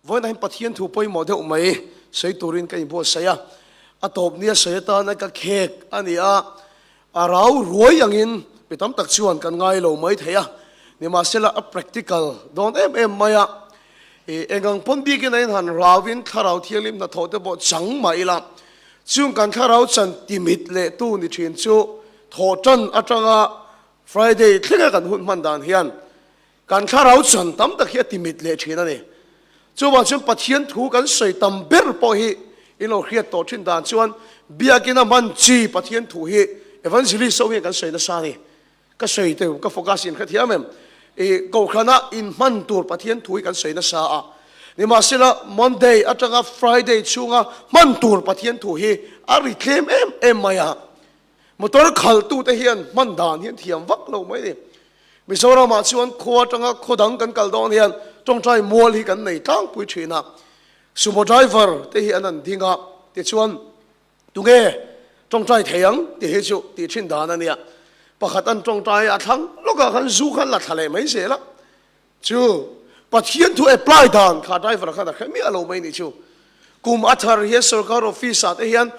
Vawiinah hian Pathian thu pawimawh deuh mai sawi turin ka inbuatsaih a, a tawp nia sawi atana ka khek a ni a, a rau ruai angin mi tam tak chuan kan ngai lo mai thei a, nimahsela a practical dawn em em mai a, ih engang pawn bikin a inhan rauin thlarau thianghlim hnathawh te pawh chang mah ila, chung kan thlarau chan timit leh tu ni thin chu thawh tan atanga Friday thlenga kan hun hman dan hian Kan thlarau chan tam tak hi a timit leh thin a ni. Chuvang chuan Pathian thu kan sawi tam ber pawh hi in lo hriat tawh thin dan chuan biakina hman chi Pathian thu hi Evangelist ho hian kan sawi nasa a ni. Ka sawi teu, ka focus in hrethiam em? I Kohhrana in hman tur Pathian thu hi kan sawi nasa a. Nimahsela Monday atanga Friday chhunga hman tur Pathian thu hi a ri tlem em em mai a. Motor khalhtute hian hman dan hi an thiam vak lo mai ni. Mizoramah chuan khua atanga khaw dang kan kal dawn hian tawngtai mual hi kan nei tlangpui thin a. Sumo driver te hi an an ding a, tichuan tunge tawngtai thei ang tih hi chu tih thin dan a nia. Pakhat an tawngtai a thlang lawkah khan zu khan la thla leh mai zel a. Chu Pathian thu apply dan kha driver khan a hre miah lo mai nih chu. Kum a thar hian sorkar office ah te hian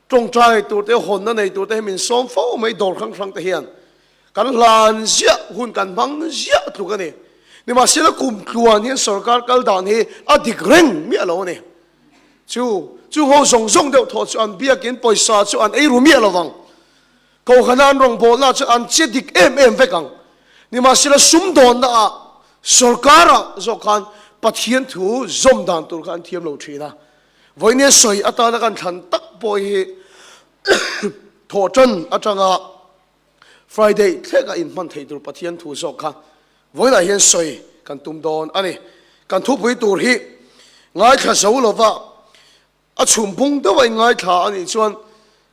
tawngtai tur te hawnna nei tur te hi min sawm fo mai dawr hrang hrang te hian. Kan hlan ziah hun kan hmang ziah tluk a ni. Nimahsela kum tluan hian sorkar kal dan hi a dik reng miah lo a ni. Chu chung ho zawng zawng deuh thaw chu an biakin pawisa chu an ei ru miah lo vang. Kohhrana an rawngbawlna chu an che dik em em vek ang. Nimahsela sumdawnna ah sorkar ah zawk khan Pathian thu zawm dan tur kha an thiam lo thin a. Vawinia sawi atana kan thlan tak pawh hi thawhtan atanga Friday thlek a inhman theih tur Pathian thu zawk kha vawiinah hian sawi kan tum dawn a ni. Kan thupui tur hi ngaithla zo lova A chhum bung deuh a inngaithla a nih chuan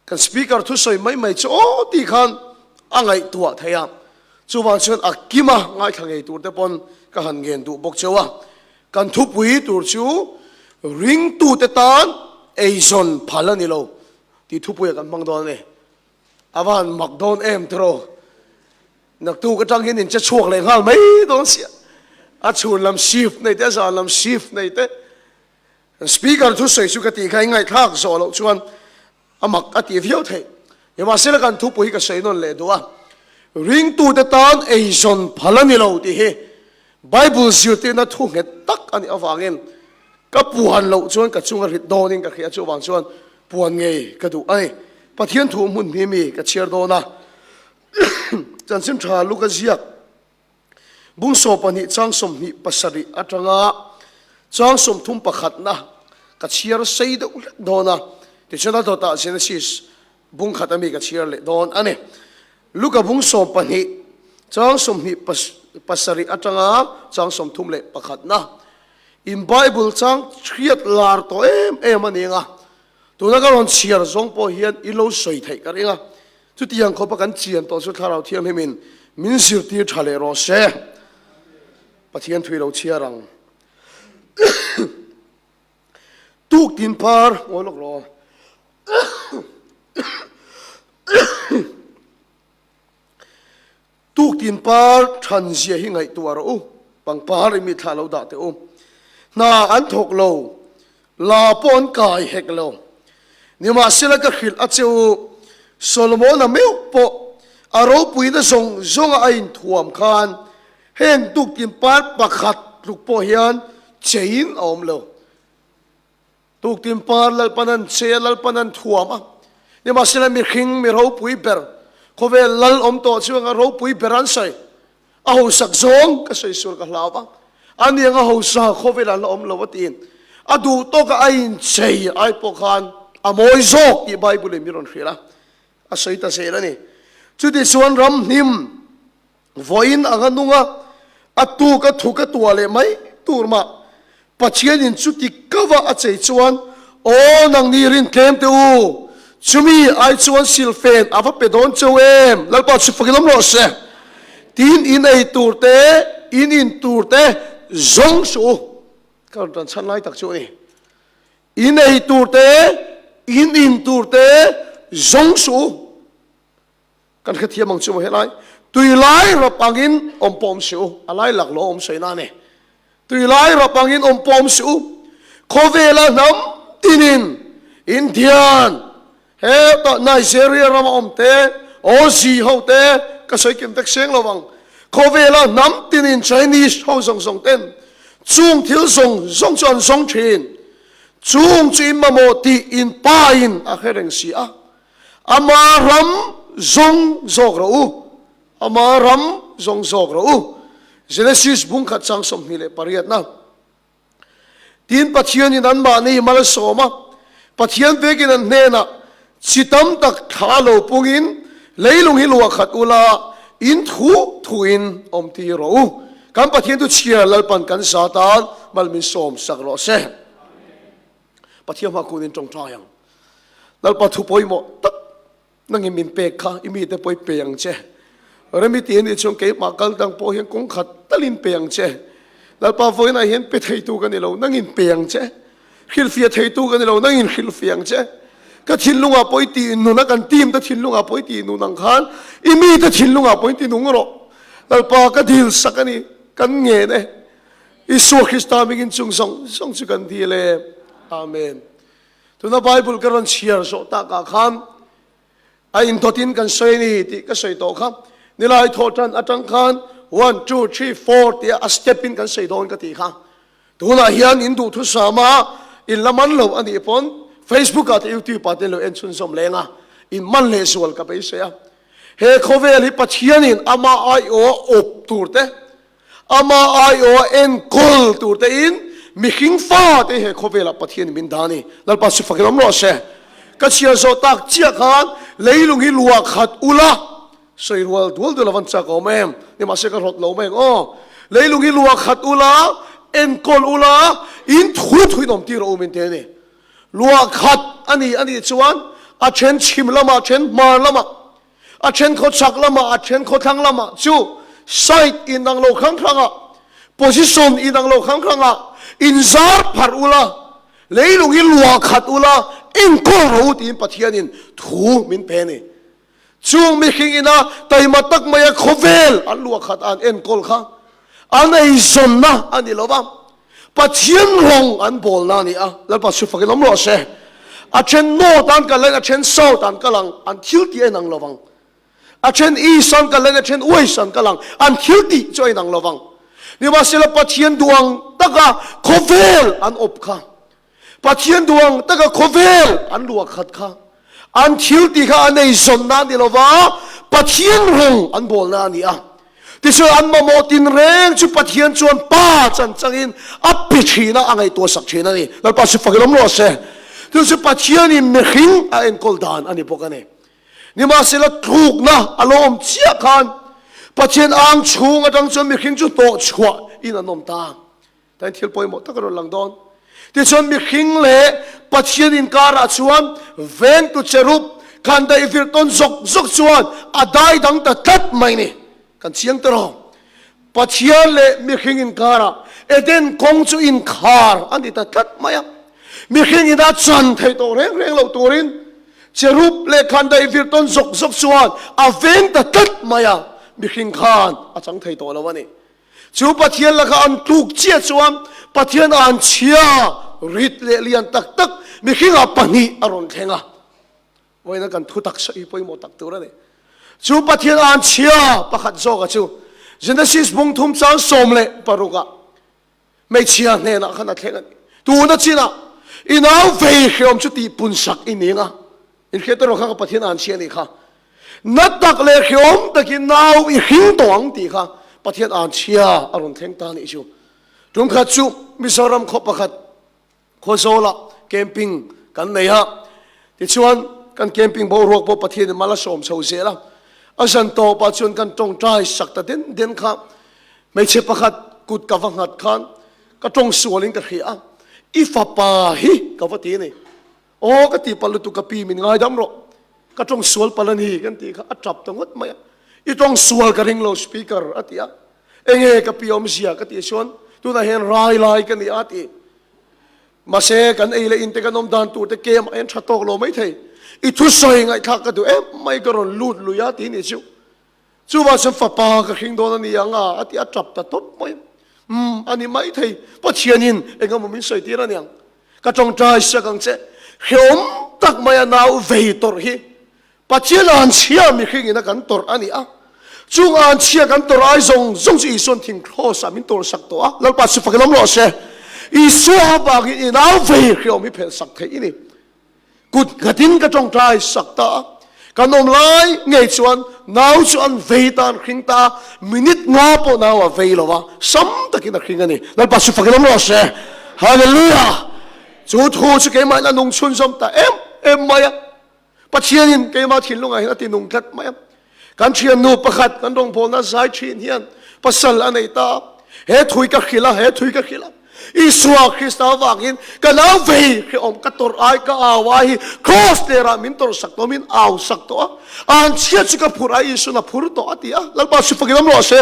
kan speaker thusawi mai mai chu aw tih khan a ngaihtuah thei a, chuvang chuan a kima ngaithla ngei tur te pawn ka han ngen duh bawk cheu a. Kan thupui tur chu ringtute tan eizawn phal a ni lo tih thupuiah kan hmang dawn a ni. A va han mak dawn em tiraw? Naktuk atang hian in che chhuak leh nghal mai dawn sia. A chhun lam shift nei te, a zan lam shift nei te. Speaker thusawi chu ka tih kha i ngaihthlak zawh loh chuan a mak a tih viau theih. Nimahsela kan thupui hi ka sawi nawn leh duh a, ringtute tan eizawn phal a ni lo tih hi Bible zirtirna thu nghet tak a nih avangin ka puan loh chuan ka chunga rit dawnin ka hria chuvang chuan puan ngei ka duh a ni. Pathian thu hmun hmi mi ka chhiar dawn a, chanchin tha Luka ziak Bungsaw pahnih chang 27 atanga chang 30 pakhatna ka chhiar sei deuh hlek dawn a, tichuan a dawtah Genesis bung khat ami ka chhiar leh dawn a ni. Luka bung 12 chang 27 atanga chang 31 na in Bible chang hriat lar tawh em em a ni ang a, tuna ka rawn chhiar zawng pawh hian i lo sawi theih ka ring a. Chutiang khawpa kan chian tawh chu Thlarau Thianghlimin min zirtir tha leh rawh se. Pathian thui lo chhiar ang. Tuk tin par ngawi lawk rawh. Tuk tin par than zia hi ngaihtuah rawh u. Pangpar i mi thla lo dah teh u. Hna an thawk lo, la pawh an kai hek lo. Nimahsela ka hrilh a che u, Solomona meuh pawh a ropuina zawng zawnga a inthuam khan heng tuk tin par pakhat tluk pawh hian cheiin a awm lo. Tuktin par Lalpan an che a, Lalpan an thuam a. Nimahsela mihring mi ropui ber, khawvel lal awm tawh chu anga ropui ber an sawi. A hausak zawng ka sawi sual ka hlau a, ani anga hausa khawvel an la awm lo a tiin a duh tawka a inchei ai pawh khan a mawi zawk tih Bible in min rawn hrilh a, a sawi ta zel a ni. Chutichuan ramhnim Vawiin anga nung a, a tuk a thuk a tuah leh mai tur mah. Pathianin chuti kava a chei chuan, Aw nangni rin tlem teh u, chumi ai chuan silfen a va pe dawn cheu em? Lalpa chu fakin awm rawh se. Tin in ei tur te, in in tur te zawng suh u. Ka rawn tan chhan lai tak chu a ni. In ei tur te, in in tur te zawng suh u. Kan hrethiam ang chu maw helai tui lai rap angin awm pawh awm si u, a lai lak lo awm sawi na a ni. Tui lai rap angin awm pawh awm si u. Khawvela hnam tinin Indian, hetah Nigeria rama awm te, Aussie ho te, ka sawi kim vek seng lo ang. Khawvela hnam tinin Chinese ho zawng zawng ten chung thil zawng zawng chu an zawng thin. Chung chu in mamawh tih in pa in a hre reng si a. Ama ram zawng zawk rawh u. Ama ram zawng zawk rawh u. Genesis bungkhat chang 28 na. Tin, Pathianin anmahni malsawm a, Pathian vekin an hnenah chi tam tak thla lo pungin leilung hi luah khat ula, in thu thuin awm tir rawh u. Kan Pathian chu chhiar Lalpan kan za tan mal min sawm sak rawh se. Pathian hma kunin tawngtai ang. Lalpa thu pawimawh tak Nangin min pek kha i mite pawh i pe ang che. Remi ti a nih chuan keimah kal dang pawh hian kawng khat talin pe ang che. Lalpa vawiinah hian pe theitu ka ni lo, nangin pe ang che. Hrilhfiah theitu ka ni lo, nangin hrilhfiah ang che. Ka thinlungah pawh i tih nun a, kan team te thinlungah pawh i tih nun ang khan i mite thinlungah pawh i ti nung rawh. Lalpa ka dil sak a ni, kan ngen e. Isua Krista hmingin chung zawng zawng chu kan dil e. Amen. Tuna Bible ka rawn chhiar zawh takah khan a indawtin kan sawi a ni tih ka sawi tawh kha. Nilai thawh tan atang khan one, two, three, four tia a step in kan sawi dawn ka tih kha. Tunah hian in duhthusam a, in la man lo a nih pawn Facebook ah te YouTube ah te lo en chhunzawm leng a, in man leh zual ka beisei a. He khawvel hi Pathianin ama aiawha awp tur te, Ama aiawha enkawl tur te in mihring fa te he khawvelah Pathian in min dah a ni. Lalpa chu fakin awm rawh se. Ka chhiar zawh tak chiah khan leilung hi luah khat ula sawi rual dual dual avan chak awm em? Nimahse ka rawt lo mai ang aw. Leilung hi luah khat ula, enkawl ula, in thu thu in awm tir a awm in te a ni. Luah khat a ni a nih chuan a then chhim lamah, a then hmar lamah, A then khawchhak lamah, a then khawthlang lamah chu side inang lo hrang hrangah, position inang lo hrang hrangah inzar pharh ula, leilung hi luah khat ula, enkawl rawh u tiin Pathianin thu min pe a ni. Chung mihring ina taima tak maia khawvel an luah khat a an enkawl kha an eizawnna a ni lo va. Pathian rawng an bawlna a ni a, Lalpa chu fakin awm rawh se. A then North an kal lain a then South an kal ang, an thil tih a inang lo vang. A then East an kal lain a then West an kal ang, an thil tih chu a inang lo vang. Nimahsela Pathian duh ang taka khawvel an awp kha, Pathian duh ang taka khawvel an luah khat kha, an thil tih kha an eizawnna a ni lo va, Pathian rawng an bawlna a ni a. Tichuan an mamawh tinreng chu Pathian chuan Pa chan changin a pe thin a, a ngaihtuah sak thin a ni. Lalpa chu fak ilawm rawh se. Chu chu Pathianin mihring a enkawl dan a ni bawk a ni. Nimahsela tlukna a lo awm chiah khan Pathian ang chhung atang chuan mihring chu hnawhchhuah in an awm ta. Tain thil pawimawh tak a rawn lang dawn. Tichuan mihring leh Pathian inkarah chuan vengtu cherub khan daih vir tawn zawk zawk chuan a dai dang ta tlat mai ni. Kan chiang ta rawh. Pathian leh mihring inkarah Eden kawng chu inkhar a ni ta tlat mai a. Mihring ina chan theih tawh reng reng loh turin cherub leh khan daih vir tawn zawk zawk chuan a veng ta tlat mai a. Mihring khan a chang thei tawh lo a ni. Chu Pathian laka an tluk chiah chuan Pathian an chhia rit leh lian tak tak mihringah pahnih a rawn thleng a. Vawiina kan thu tak sawi pawimawh tak tur a ni. Chu Pathian an chhia pakhat zawka chu Genesis bung thum chang 16 ah hmeichhia hnenah khan a thleng a ni. Tuna chinah i nau vei hreawm chu tih pun sak i ning a. Inhriat erawh kha ka Pathian an chhia a nih kha. Na tak leh hreawm takin nau i hring tawh ang tih kha Pathian an chhia a rawn thleng ta a nih chu. Tum khat chu Mizoram khaw pakhat Khawzawlah camping kan nei a, tichuan kan camping boruak pawh Pathianin mal a sawm chho zel a. A zan tawpah chuan kan tawngtai sak ta den den kha hmeichhe pakhat kut ka va nghat khan ka tawng sualin ka hria a, i fapa hi ka va ti a ni. Aw ka tih palh lutuk ka pi min ngaidam rawh, ka tawng sual palh a ni kan tih kha a tap ta ngawt mai a, i tawng sual ka ring lo speaker a ti a, enge ka pi awmzia ka tih chuan tunah hian rai lai ka ni a ti. Mahse kan ei leh in te kan awm dan tur te kem ah hian tha tawk lo maithei, i thusawi ngaihthlak ka duh em mai ka rawn lut lui a ti ni chu. Chuvang chuan fapa ka hring dawn a ni ang a, a ti a tap ta tawp mai. Umm a ni maithei, Pathianin engemaw min sawi tir a niang. Ka tawngtai sak ang che. Hreawm tak maia nau vei tawrh hi Pathian anchhia mihring ina kan tawrh a ni a. Chung anchhia kan tawrh ai zawng zawng chu Isua'n thing kraws ah min tawrh sak tawh a. Lalpa chu fak in awm rawh se. Isua avangin i nau vei hreawm hi phelh sak theih i ni. Kut nghatin ka tawngtai sak ta a. Kan awm lai ngei chuan nau chu an vei ta, an hring ta a. Minute nga pawh nau a vei lo a, sam takin a hring a ni. Lalpa chu fak in awm rawh se. Hallelujah! Chu thu chu keimahin a nung chhunzawm ta em em mai a. Pathianin keimah thinlungah hian a ti nung tlat mai a. Kan thiannu pakhat kan rawngbawlna zai thin hian pasal a nei ta a. He thui ka hrilh a, he thui ka hrilh a. Isua Krista avangin ka nau vei hrehawm ka tawrh ai, ka au ai hi Kraws lerah min tawrh sak tawh, min au sak tawh a. An chhiat chu ka phurh ai Isuan a phur tawh a ti a. Lalpa chu fakin awm rawh se.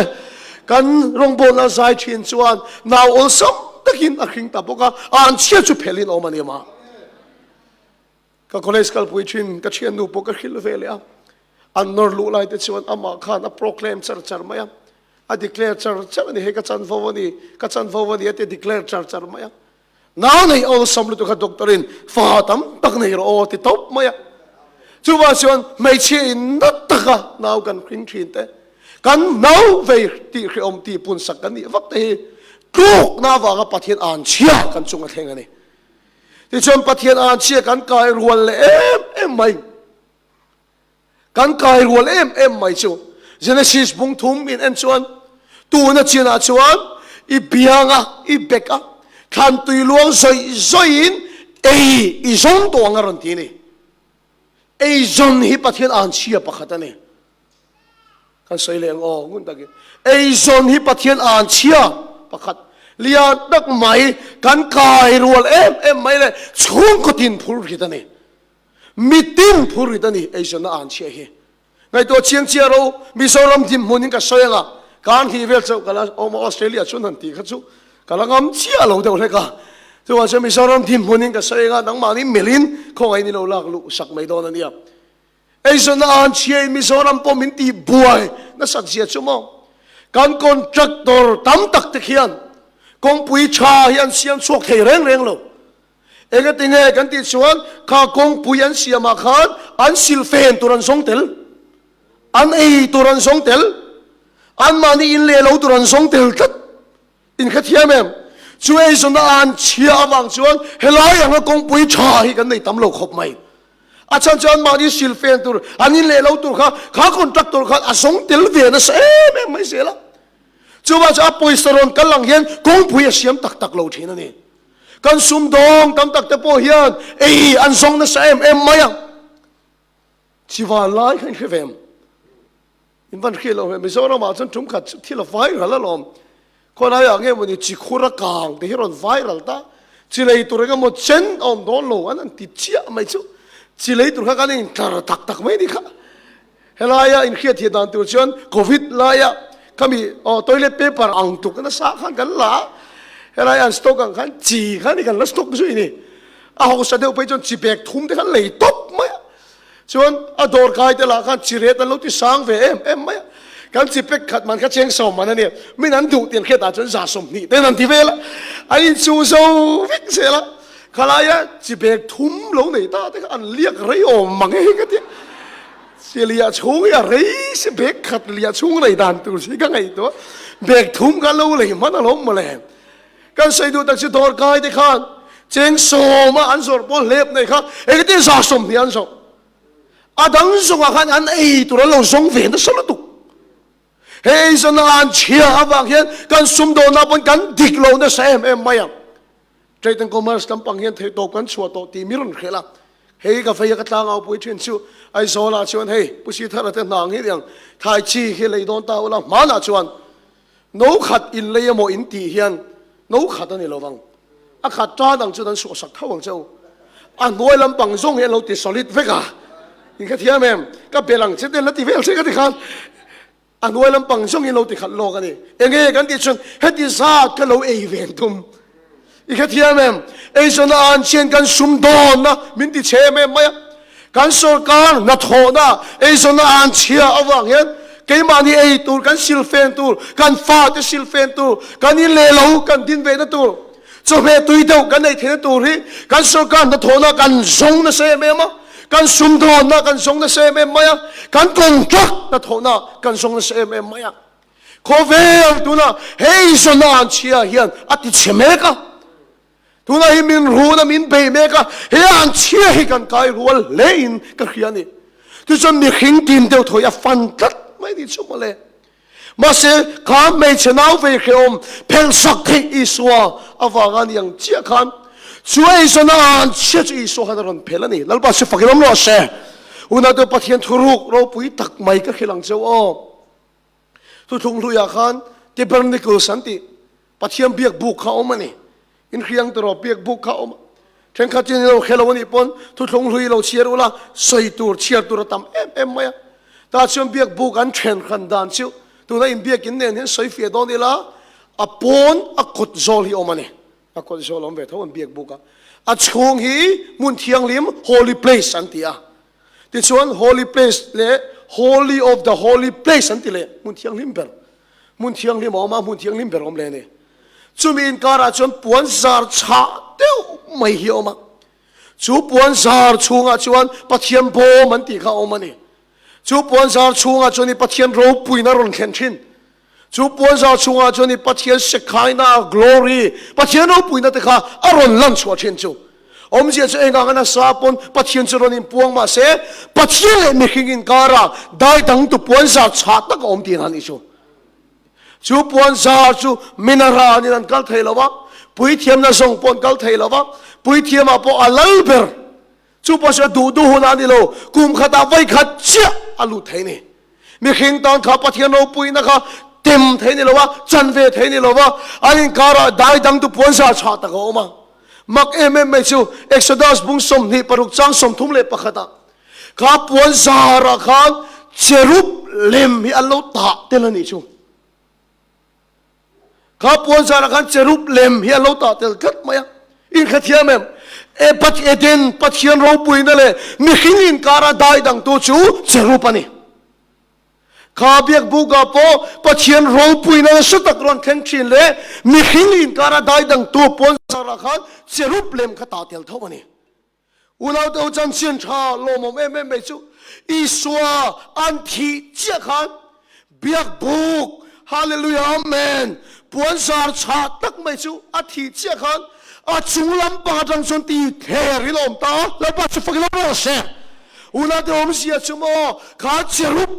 Kan rawngbawlna zai thin chuan nau awlsam takin a hring ta bawk a, an chhiat chu phelhin awm a ni mah. Ka college kalpui thin ka thiannu pawh ka hrilh ve leh a, an nawr luh lai te chuan amah khan a proclaim char char mai a, a declare char char a ni, hei ka chanvo a ni, ka chanvo a ni a ti a declare char char mai a. Nau nei awlsam lutuk kha doctor in fa tam tak nei rawh aw a ti tawp mai a. Chuvang chuan hmeichhia in na taka nau kan hring thin te, kan nau vei tih hrehawm tih pun sak kan nih vak te hi tlukna avanga Pathian anchhia kan chung a thleng a ni. Tichuan Pathian anchhia kan kai rual leh em em mai. Kan kai rual em em mai chu. Genesis bung thum in en chuan tuna chinah chuan i bianga i beka thlan tui luang zawih zawihin ei i zawng tawh ang a rawn ti a ni. Ei zawn hi Pathian anchhia pakhat a ni. Kan sawi leh ang aw, ngun takin. Eizawn hi Pathian anchhia pakhat lian tak mai, kan kai rual em em mai leh chhungkaw tin phur rit a ni. Mitin phur rit a ni eizawnna anchhia hi. Ngaihtuah chiang chiah ro, Mizoram dinhmun in ka sawi anga, kan hnih vel chauh ka la awm a, Australia chuan han tih kha chu ka la ngam chiah lo deuh hlek a. Chuvang chuan Mizoram dinhmun in ka sawi anga, nangmahni melhin khawngaih ni lo lak luh sak mai dawn a nia. Eizawnna an chhia in Mizoram pawh min tih buai nasat zia chu maw? Kan contractor tam tak te khian kawngpui tha hi an siam chhuak thei reng reng lo. Engati nge kan tih chuan kha kawngpui an siam ah khan an silfen tur an zawng tel, an ei tur an zawng tel, anmahni in leh lo tur an zawng tel tlat. In hrethiam em? Chu eizawnna an chhia avang chuan helai anga kawngpui tha hi kan nei tam lo khawp mai. A chhan chuan mahni silfen tur, an in leh lo tur kha, kha contractor khan a zawng tel ve nasa em em mai zel a. Chuvang chuan a pawisa rawn kal ang hian kawngpui a siam tak tak lo thin a ni. Kan sumdawng tam tak te pawh hian ei an zawng nasa em em mai a. Chivan lai kha in hre ve em? In van hriat loh hmel, Mizoram ah chuan tum khat chu thil a viral alawm. Khawnai ah nge mawni chi khur a kang te hi rawn viral ta. Chi lei tur eng emaw chen a awm dawn lo an han ti chiah mai chu. Chi lei tur kha kan in tlar tak tak mai ni kha. Helaia in hriat thiam dan tur chuan Covid laia khami aw toilet paper ang tuk nasa khan kan la a. Helai an stock ang khan chi kha ni kan la stock zui ni. A hausa deuh phei chuan chi bag thum te khan lei tawp mai a. Chuan a dawr kai te lah khan chi ret an lo ti sang ve em em mai a. Kan chi pek khat man kha cheng sawm man a nia. Min an duh tiang hriat ah chuan 20 ten an ti vel a. An inchuh zo vek zel a. Khalaia chi bag thum lo nei ta te kha an liak rei awm mang e ka tia. Chi liah chhung hi a rei si bag khat liah chhung rei dan tur si ka ngaihtuah. Bag thum kha lo lei hman alawm mawle. Kan sawi duh tak chu dawr kai te khan cheng sawma an zawrh pawh hlep nei kha engtin 20 an zawrh. A dang zawngah khan an ei tur an lo zawng ve nasa lutuk. Hei eizawnna an chhia avang hian kan sumdawnna pawn kan dik lo nasa em em mai ang. Trade and Commerce lampang hian theihtawp kan chhuah tawh tih mi rawn hrilh a. Hei ka vei a ka tlangau pui thin chu Aizawlah chuan hei Pu Sithara te hna ang hi niang thai chi hi lei dawn ta ula hmanah chuan No khat in lei emaw in tih hian no khat a ni lo vang. A khat tan ang chuan an suahsak tho ang che u. A hnuai lampang zawng hi an lo ti solid vek a. In kha thiam em? Ka bel ang che ten la ti vel che ka ti khan. A hnuai lampang zawng hi an lo ti khat lawk a ni. Enge kan tih chuan heti zat ka lo ei ve tum. I hrethiam em? Eizawnna an chian kan sumdawnna min ti chhe em em mai a. Kan sorkar hnathawhna eizawnna an chhia avang hian keimahni ei tur, kan silfen tur, kan fate silfen tur, kan in leh lo kan din vehna tur. Chawhmeh tui deuh kan ei theihna tur hi kan sorkar hnathawhna kan zawng nasa em em a, kan sumdawnna kan zawng nasa em em mai a, kan contract hnathawhna kan zawng nasa em em mai a. Khawvel tuna hei zawn an chhia hian a ti chhe mek a. Tuna hi min run a, min bei mek a, he an chhia hi kan kai rual hle in ka hria a ni. Tichuan mihring tin deuh thawi a fan tlat mai ni chu mawle. Mahse, kha hmeichhe nau vei hrehawm phelhsak theih Isua avanga ni ang chiah khan chu eizawn a an chhia chu Isua khan a rawn phelh a ni. Lalpa chu fakin awm rawh se. Unau Pathian thuruk ropui tak mai ka hrilh ang cheu aw. Thuthlung hluiah khan Tabernacles an tih Pathian biak buk kha awm a ni. Inhriang tawh biak buk kha awm a. Thenkhat chuan in lo hre lo a nih pawn thuthlung hlui lo chhiar ula sawi tur chhiar tur a tam em em mai a. Tah chuan biak buk an then hran dan chu tuna inbiakin nen hian sawi fiah dawn ila a pawn a kawt zawl hi awm a ni. A kawt zawl awm ve tho an biak buk a. A chhung hi hmun thianghlim holy place an ti a. Tichuan holy place leh holy of the holy place an ti leh hmun thianghlim ber. Hmun thianghlim a awm a, hmun thianghlim ber a awm leh a ni. Chumi inkarah chuan puan zar chhah deuh mai hi a awm a. Chu puan zar chhungah chuan Pathian bawm an tih kha a awm a ni. Chu puan zar chhungah chuan i Pathian ropuina rawn thlen thin. Chu puan zar chhungah chuan i Pathian Shekinah glory, Pathian ropuina te kha a rawn lan chhuah thin chu. Awmzia chu eng anga nasa pawn Pathian chu rawn inpuang mah se, Pathian leh mihring inkarah dai dangtu puan zar chhah tak a awm tih a nih chu. Chu puan zar chu minara nen an kal thei lo va, puithiamna zawng pawh an kal thei lo va, puithiamah pawh a lal ber. Chu pawh chu a duh duh hunah a ni lo, kum khatah vawi khat chiah a lut thei a ni. Mihring tan kha Pathian ropuina kha tem thei ni lo va, chan ve thei ni lo va, an inkarah dai dangtu puan zar chhah tak a awm a. Mak em em mai chu Exodus bung 26 chang 31 ah kha puan zarah khan cherub lem hi an lo tah tel a nih chu. Kha puan zarah khan cherub lem hi an lo tah tel tlat mai a. Inhrethiam em? E Pat Eden Pathian ropuina leh mihring inkara dai dangtu chu cherub a ni. Kha biakbukah pawh Pathian ropuina nasa tak rawn thleng thin leh mihring inkara dai dangtu puan zarah khan cherub lem kha tah tel tho a ni. Unaute ho chanchin tha lawmawm em em mai chu Isua an thih chiah khan biakbuk, Hallelujah Amen, puan zar chhah tak mai chu a thih chiah khan a chung lampang atang chuan ti thler in a awm ta a, Lalpa chu fakin awm rawh se. Unaute awmzia chu maw kha cherub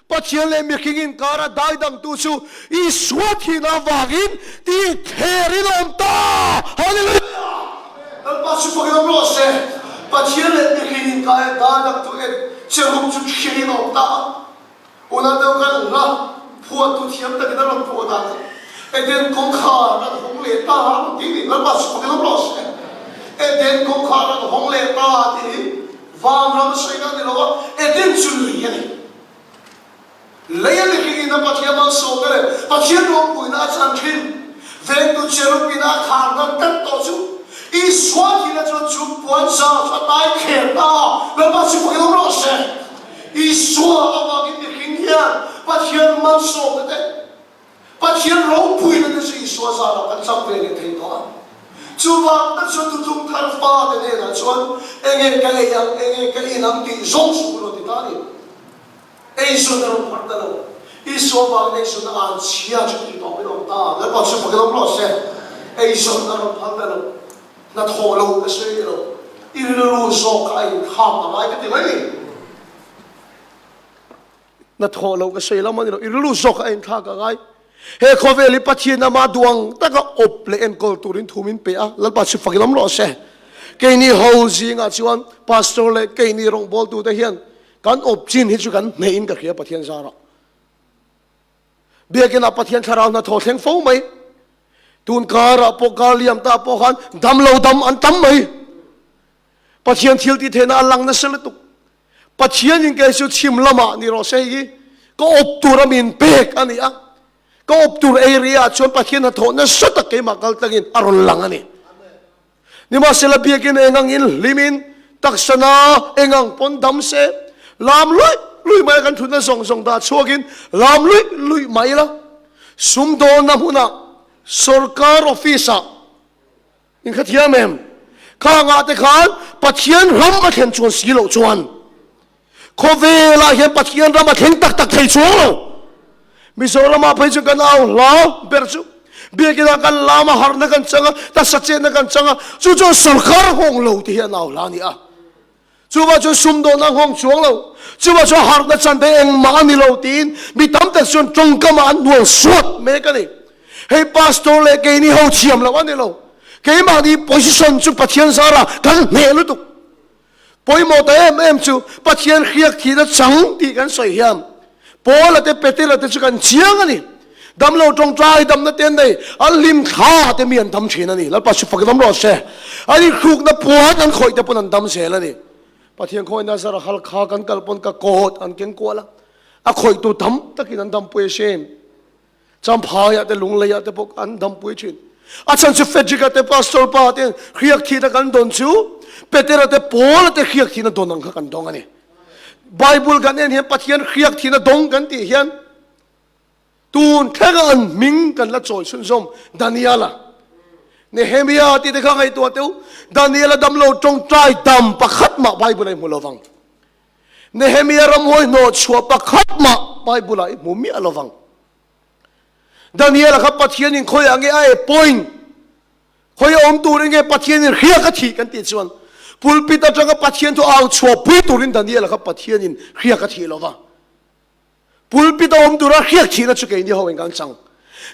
Pathian leh mihring inkara daidangtu chu Isua thihna avangin tih thler in a awm ta! Hallelujah! Lalpa chu fakin awm rawh se. Pathian leh mihring inkara daidangtu en cherub chu thlir in a awm ta a. Unau deuh kan hla phuahtu thiam takin a rawn phuah dan Eden kawngkhar an hawng leh ta a rawn ti ni. Lalpa chu fakin awm rawh se. Eden kawngkhar an hawng leh ta tih hi Vanram sawi a ni lo a, Eden chu lei a ni. Lei a ni hringin a Pathian malsawmna leh Pathian ropuina a chan thin. Vengtu cherubin a kharna tlat tawh chu Isua thihna chuan chu puan zar chu a tai kher ta a, Lalpa chu fakin awm rawh se. Isua avangin mihring hian Pathian malsawmna te, Pathian ropuina te chu Isua zarah kan chak ve leh thei tawh a. Chuvang tak chuan tutlung thar fate hnenah chuan enge ka ei ang, enge ka in ang tih zawng suh rawn ti ta a ni. Eizawn a rawn phar ta lo. Isua vangin eizawn a an chhia chu tih tawpin a awm ta a. Lalpa chu fakin awm rawh se. Eizawn a rawn phar ta lo. Hnathawh lo ka sawi ni lo. I rilru zawk kha a inkhak a ngai ka ti mai ni. Hnathawh loh ka sawi lam a ni lo, i rilru zawk a inthlak a ngai. He khawvel hi Pathian ama duang taka awp leh enkawl turin thu min pe a, Lalpa chu fak lam rawh se. Keini ho zingah chuan Pastor leh keini rawngbawltute hian kan awp chin hi chu kan hnehin ka hria Pathian zarah. Biakinah Pathian thlarau hnathawh thleng fo mai. Tun karah pawh kar liam ta pawh khan dam lo dam an tam mai. Pathian thil tih theihna a lang nasa lutuk. Pathianin kei chu chhim lamah ni rawh se hei hi ka awp tur a min pek a ni a, ka awp tur area ah chuan Pathian hnathawh nasa tak keimah kal tlangin a rawn lang a ni. Nimahsela biakin eng angin hlimin taksana eng ang pawn dam se, lam luih luih mai a kan thutna zawng zawng dah chhuakin lam luih luih mai ila, sumdawnna hmunah, sorkar office ah. In hrethiam em? Khangah te khan Pathian ram a thlen chuan si loh chuan khawvelah hian Pathian ram a thleng tak tak thei chuang lo. Mizoramah phei chu kan au hla ber chu biakinah kan lam a, harhna kan chang a, taksa chetna kan chang a, chu chuan sorkar nghawng lo te hi an au hla a ni a. Chuvah chuan sumdawn a nghawng chuang lo, chuvah chuan harhna chan te engmah a ni lo tiin mi tam tak chuan tawngkamah an hnual suat mek a ni. Hei pastor leh keini ho thiam loh a ni lo. Keimahni position chu Pathian zarah kan hneh lutuk. Pawimawh ta em em chu Pathian hriak thihna chang tih kan sawi hian Paula te Petera te chu kan chiang a ni. Damlo tawngtai damna te an nei, an hlim thla te mi an dam thin a ni. Lalpa chu fak dam rawh se. An inhrukna puan an khawih te pawn an dam zel a ni. Pathian khawi Nazar hal kha kan kal pawn ka kawt an keng kual a, a khawihtu tam takin an dampui a sin. Champhaiah te Lungleiah te pawh an dampui thin. A chhan chu Frederick-a te Pastor pa te hriak thihna kan dawn chu Petera te Paula te hriak thihna dawn ang kha kan dawng a ni. Bible kan en hian Pathian hriak thihna dawng kan tih hian Tun thlenga an hming kan la chawi chhunzawm Daniela, Nehemia tih te kha ngaihtuah teh u. Daniela damlo tawngtai dam pakhat mah Bible-ah i hmu lo vang. Nehemia ramhuai hnawh chhuah pakhat mah Bible-ah i hmu miah lo vang. Daniela kha Pathianin khawiah nge a appoint, khawi a awm turin nge Pathianin hriak a thih kan tih chuan pulpit atanga Pathian thu au chhuahpui turin Daniela kha Pathianin hriak a thih lo va. Pulpit a awm tura hriak thihna chu keini ho in kan chang.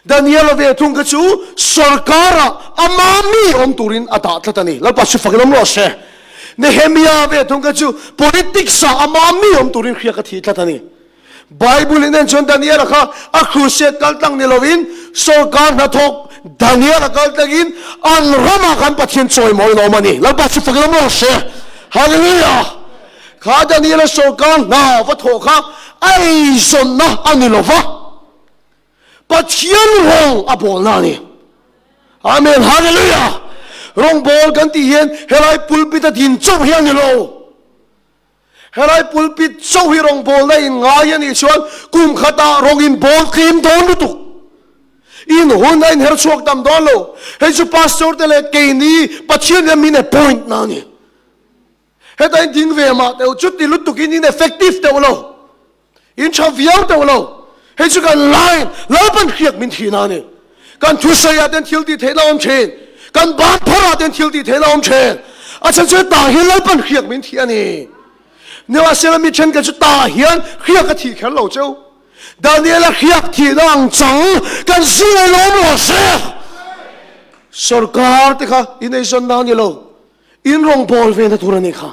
Daniel-a ve thung kha chu sorkara ama mi awm turin a dah tlat a ni. Lalpa chu fakin awm rawh se. Nehemia ve thung kha chu politics-ah ama mi awm turin hriak a thih tlat a ni. Bible in en chuan Daniel-a kha a crusade kal tlang ni lovin sorkar hnathawk Daniel-a kal tlangin an ramah khan Pathian chawimawiin a awm a ni. Lalpa chu fakin awm rawh se. Hallelujah! Kha Daniela sorkar hna va thawh kha a eizawnna a ni lo va, Pathian rawng a bawlna a ni. Amen, Hallelujah! Rawngbawl kan tih hian helai pulpit a din chauh hi a ni lo. Helai pulpit chauh hi rawngbawlna in ngai a nih chuan kum khatah rawng in bawl tlem dawn lutuk. In hun a inher chhuak tam dawn lo. Hei chu pastor te leh keini Pathian hian min appoint na a ni. Heta in ding ve mah teuh chuti lutuk in in effective teuh lo, in tha viau teuh lo. Hei chu kan line Lalpan hriak min thin a ni. Kan thusawi ah ten thil tih theihna awm thin, kan ban phar ah ten thil tih theihna awm thin. A chhan chu hetah hian Lalpan hriak min thih a ni. Nimahsela mi thenkhat chu tah hian hriak a thih kher lo cheu. Daniela hriak thihna ang chang kan zing lawm rawh se. Sorkar te kha in eizawnna a ni lo. In rawngbâwl vena tur a nih kha.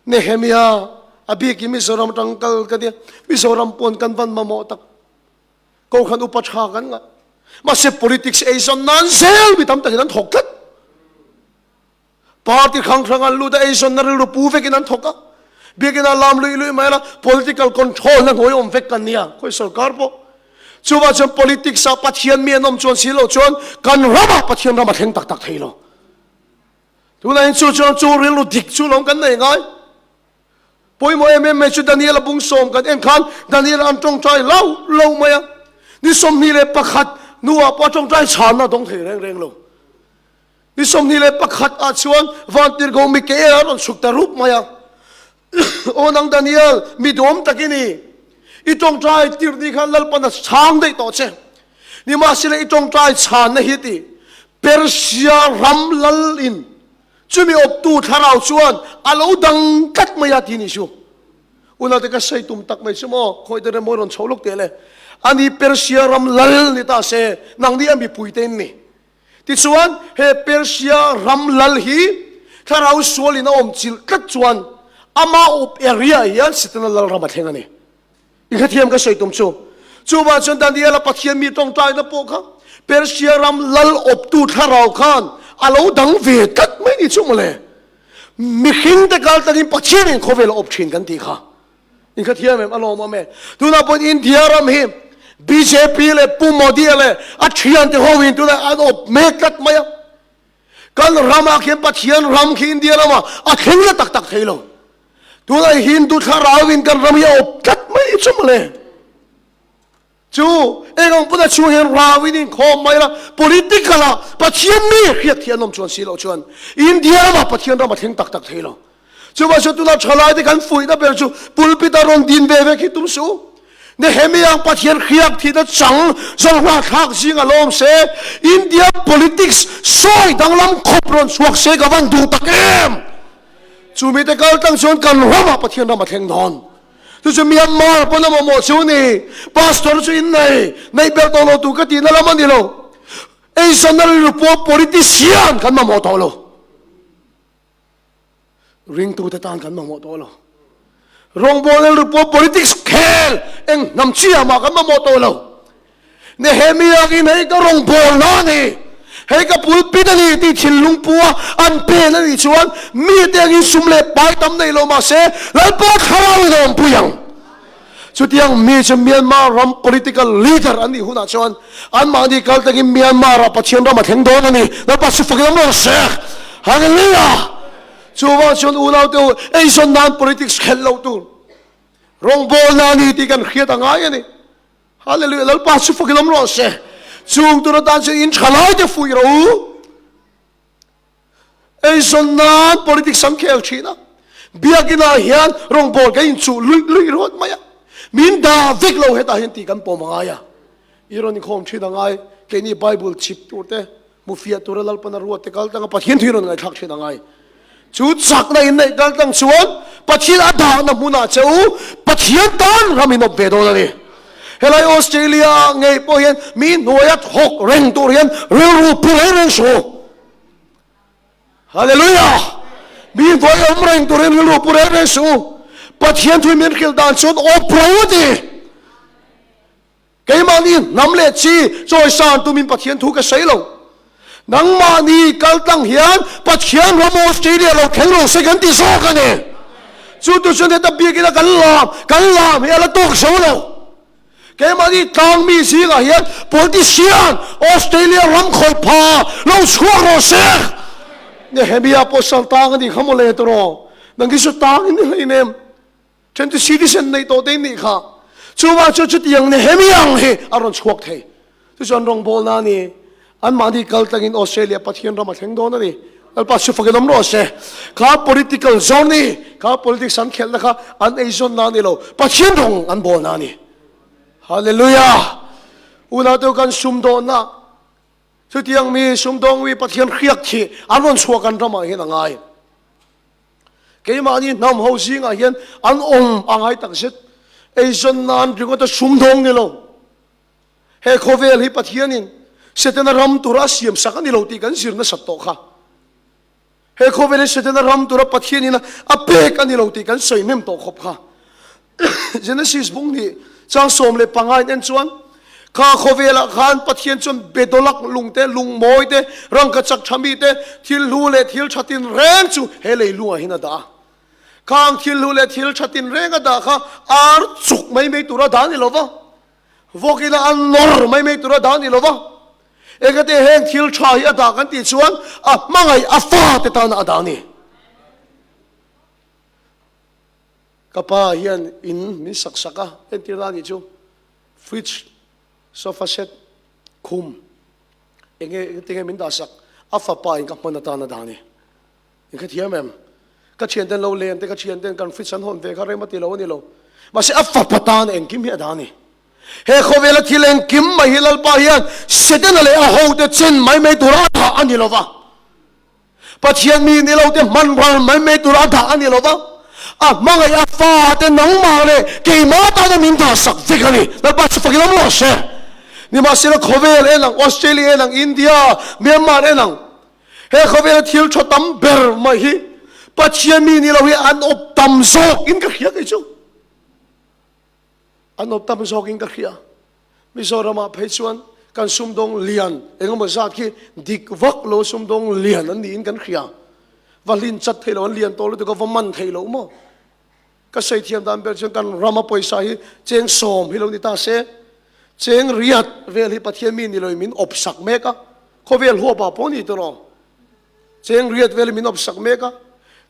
Nehemia, a bikin Mizoram atang kal ka nia, Mizoram pawn kan van mamawh tak. Kohhran upa tha kan ngah. Mahse politics eizawn nan zel mi tam takin an thawk tlat. Party hrang hrang an lut a, eizawnna rilru pu vekin an thawk a. Biakin a lam luih luih mai la, political control na hnuai awm vek kan nia, khawi sorkar pawh. Chuvah chuan politics ah Pathian mi an awm chuan si lo chuan kan ramah Pathian ram a thleng tak tak thei lo. Tunah hian chu chuan chu rilru dik chu lawm kan nei ngai. Pawimawh em em mai chu Daniel-a bung sawm kan en khan Daniel-a an tawngtai lo lo mai a. Ni 21 hnuah pawh a tawngtai chhanna a dawng thei reng reng lo. Ni 21 ah chuan Vantirhkoh Mikael a rawn chhuk ta rup mai a. Aw nang Daniel, mi duam tak i ni. I tawngtai tirh ni khan Lalpan a chhang daih tawh che. Nimahsela i tawngtai chhanna hi ti Persia ram lal in chumi awptu thlarau chuan a lo dang tlat mai a ti ni chu. Unate ka sawi tum tak mai chu maw, khawi te remaw rawn chho lawk teh le. Ani Persia ram lal ni ta se, nangni a mipui te in ni. Tichuan, he Persia ram lal hi thlarau sualin a awm chilh tlat chuan ama awp area hian Setana lal ram a thleng a ni. I hrethiam ka sawi tum chu. Chuvang chuan Daniela Pathian mi tawngtaina pawh kha Persia ram lal awptu thlarau khan a lo dang ve tlat mai ni chu mawle. Mihring te kal tangin Pathianin khawvel a awp thin kan tih kha. In hrethiam em? A lawmawm e. Tunah pawhin India ram hi bjp leh Pu Modi leh a thiante hoin tunah an awp mek tlat mai a. Kan ramah khian Pathian ram khi India ramah a thleng la tak tak thei lo. Tunah Hindu thlarauin kan ram hi a awp tlat mai chu mawle. Chu eng ang pawn a chhung hian rau in inkhawm mai la, political ah Pathian mi hriat hi an awm chuan si loh chuan India ramah Pathian ram a thleng tak tak thei lo. Chuvang chuan tuna thalai te kan fuihna ber chu pulpit a rawn din ve vek hi tum suh u. Nehemiah ang Pathian hriak thihna chang zawlhna thlak zing a lawm se, India politics sawi danglam khawp rawn chhuak se ka van duh tak em! Chumi te kal tlang chuan kan ramah Pathian ram a thleng dawn. Chu chu Myanmar pawn a mamawh chu ni. Pastor chu in nei, neih belh tawh lo tur ka tihna lam a ni lo. Eizawnna rilru pawh politician kan mamawh tawh lo. Ringtute tan kan mamawh tawh lo. Rawngbawlna rilru pawh politics khel eng hnam chiah mah kan mamawh tawh lo. Nehemia in hei ka rawngbawlna a ni, hei ka pulpit a ni tih thinlung pu a an pen a nih chuan mite angin sum leh pai tam nei lo mahse Lalpa thlarau in a awmpui ang. Chutiang mi chu Myanmar ram political leader an nih hunah chuan anmahni kal takin Myanmar ah Pathian ram a thleng dawn a ni. Lalpa chu fakin awm rawh se. Hallelujah! Chuvang chuan unaute u, eizawn nan politics khelh loh tur rawngbawlna a ni tih kan hriat a ngai a ni. Hallelujah! Lalpa chu fakin awm rawh se. Chung tur atan chuan in tha lai te fuih rawh u. Eizawn nan politics an khel thin a. Biakinah hian rawngbâwl kan inchuh luih luih rawt mai a. Min dah vek lo hetah hian tih kan pawm a ngai a. I rawn inkhawm thin a ngai. Keini Bible chhip tur te, hmufiah tura Lalpana ruat te kal tanga Pathian thu i rawn ngaihthlak thin a ngai. Chu chakna in neih kal tlang chuan Pathian a dahna hmunah che u Pathian tan ram in awp ve dawn a ni. Helai Australia ah ngei pawh hian mi hnuaia thawk reng tur hian rilru pu reng reng suh u. Hallelujah! Mi hnuaia awm reng tur hian rilru pu reng reng suh u. Pathian thu min hrilh dan chuan awp ro a ti. Keimahni hnam leh chi chawisan tumin Pathian thu ka sawi lo. Nangmahni kal tlang hian Pathian ram Australia lo thleng lo se kan ti zawk a ni. Chu tu chuan heta biakina kan lam, kan lam hi a la tawk zo lo. Keimahni tlang mi zingah hian politician Australia ram khawih pha lo chhuak rawh se. Nehemia pawh sal tang a nih kha mawle tawh. Nang hi chu tang in ni hlein em? Then chu citizen nei tawh te in nih kha. Chuvang chuan chutiang Nehemia ang hi a rawn chhuak thei. Chu chuan rawngbawlna a ni. Anmahni kal tlangin Australia Pathian ram a thleng dawn a ni. Lalpa chu fakin awm rawh se. Kha political journey, kha politics an khelhna kha an eizawnna a ni lo. Pathian rawng an bawlna a ni. Hallelujah! Unaute kan sumdawnna, chutiang mi sumdawng mi Pathian hriak thih an rawn chhuah kan ramah hian a ngai. Keimahni hnam ho zingah hian an awm a ngai tak zet. Eizawn nan ringawt a sumdawng ni lo. He khawvel hi Pathianin Setana ram tura a siam sak a ni lo tih kan zir nasat tawh kha. He khawvel hi Setana ram tura Pathianin a pek a ni lo tih kan sawi hnem tawh khawp kha. Genesis bung hnih chang 15 in en chuan kha khawvelah khan Pathian chuan bedolak lung te, lung mawi te, rangkachak tha mi te, thil hlu leh thil tha tin reng chu he lei lungah hian a dah a. Khang thil hlu leh thil tha tin reng a dah kha ar chuk mai mai tura dah a ni lo va, vawkina a nawr mai mai tura dah a ni lo va. Engate heng thil tha hi a dah kan tih chuan a hmangaih a fate tana a dah a ni. Ka pa hian in min sak sak a, entir na anih chu fridge, sofa set, khum enge engtin nge min dah sak, a fapa in ka hman atan a dah a ni. In kha thiam em? Ka thian ten lo len te ka thian ten kan fridge an hawn ve kha rem a ti lo a ni lo. Mahse a fapa tan engkim hi a dah a ni. He khawvela thil engkim mai hi Lalpa hian Setana leh a hote chen mai mai tura a dah a ni lo va. Pathian mi ni lo te hman ral mai mai tur a dah a ni lo va, a hmangaih a fa te nangmah leh keimah tana min dah sak vek a ni. Lalpa chu fakin awm rawh se. Nimahsela khawvel en ang, Australia en ang, India, Myanmar en ang, he khawvela thil tha tam ber mai hi Pathian mi ni lo hi an awp tam zawk in ka hria kei chu. An awp tam zawk in ka hria. Mizoramah phei chuan kan sumdawng lian engemaw zat khi dik vak lo sumdawng lian an niin kan hria. Va hlin chat thei lo an lian tawh lutuk a va man thei lo maw? Ka sawi thiam dan ber chuan kan rama pawisa hi cheng sawm hi lo ni ta se, cheng riat vel hi Pathian mi ni loin min awp sak mek a, khawvel huapah pawh ni tawh lo. Cheng riat vel hi min awp sak mek a,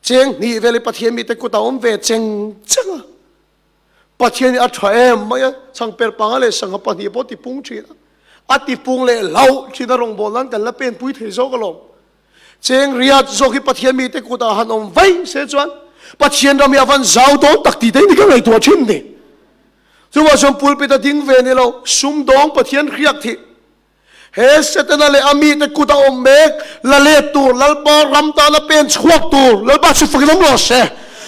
cheng hnih vel hi Pathian mite kutah awm ve cheng cheng a. Pathian hi a tha em mai a, changper panga leh sangha pahnih pawh tipung thin a, a tipung leh hlauh thin a rawngbâwl nan kan la penpui thei zawk alawm. Cheng riat zawk hi Pathian mite kutah han awm vaih se chuan Pathian ram hi a van zau dawn tak tih te hi ka ngaihtuah thin ni. Chuvang chuan pulpit a ding ve ni lo, sumdawng Pathian hriak thih. He Setana leh a mite kut a awm mek, la let tur, Lalpa ram tana pen chhuak tur, Lalpa chu fakin awm rawh se.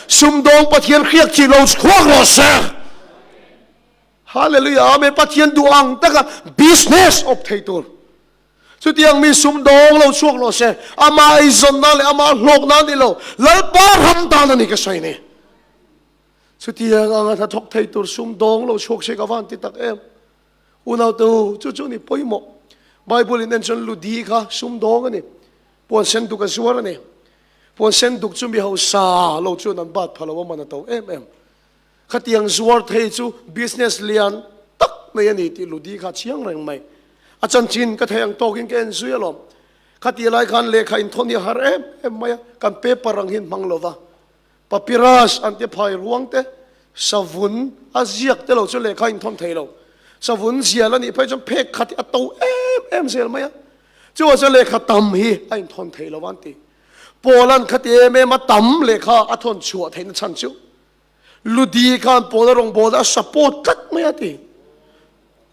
Sumdawng Pathian hriak thih lo chhuak rawh se. Hallelujah, Amen. Pathian duh ang taka business awp thei tur. Chutiang mi sumdawng lo chhuak rawh se, amah eizawnna leh amah hlawkna a ni lo, Lalpa ram tan a ni ka sawi ni. Chutiang anga hnathawk thei tur sumdawng lo chhuak se ka van ti tak em. Unautu, chu chu ni pawimawh. Bible in en chuan Ludi kha sumdawng a ni. Puan sen duk a zuar a ni. Puan sen duk chu mi hausa lo chuan an bat pha lo a man a to em em. Khatiang zuar thei chu business lian tak mai a ni tih Ludi kha a chiang reng mai. A chanchin ka thei ang tawkin ka en zui alawm. Khatih lai khan lehkha inthawn hi a har em em mai a, kan paper ang hian hmang lo va. Papyrus an ti phai ruang te, savun a ziak te lo chu lehkha inthawn thei lo. Savun zial a nih phei chuan phek khat hi a to em em zel mai a. Chuvang chuan lehkha tam hi a inthawn thei lo an ti. Paula'n khati em em a tam lehkha a thawn chhuah theihna chhan chu Ludi khan Paula rawngbawlna a support tlat mai a ti.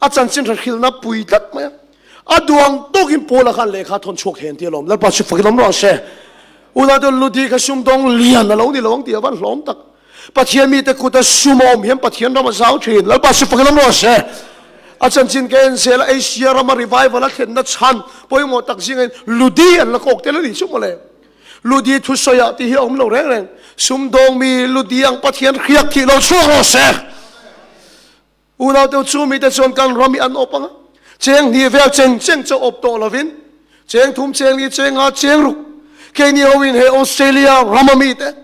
A chanchin hrilhna pui tlat mai a. A duang tawkin Paula khan lehkha thawn chhuak thei an ti alawm. Lalpa chu fakin awm rawh se. Unau te Ludi kha sumdawng lian a lo ni lo ang tih a van hlawm tak. Pathian mite kuta sum a awm hian Pathian ram a zau thin. Lalpa chu fakin awm rawh se. A chanchin ka en zel a, Asia rama revival a thlenna chhan pawimawh tak zingin Ludi an la kawk tel a nih chu mawle. Ludi thusawiah tih hi a awm lo reng reng. Sumdawng mi Ludi ang Pathian hriak thih lo chhuak rawh se. Unaute chu mite chuan kan ram hi an awp ang a, cheng hnih vel cheng cheng chu awp tawh lovin cheng thum cheng li cheng nga cheng ruk keini hoin he Australia rama mite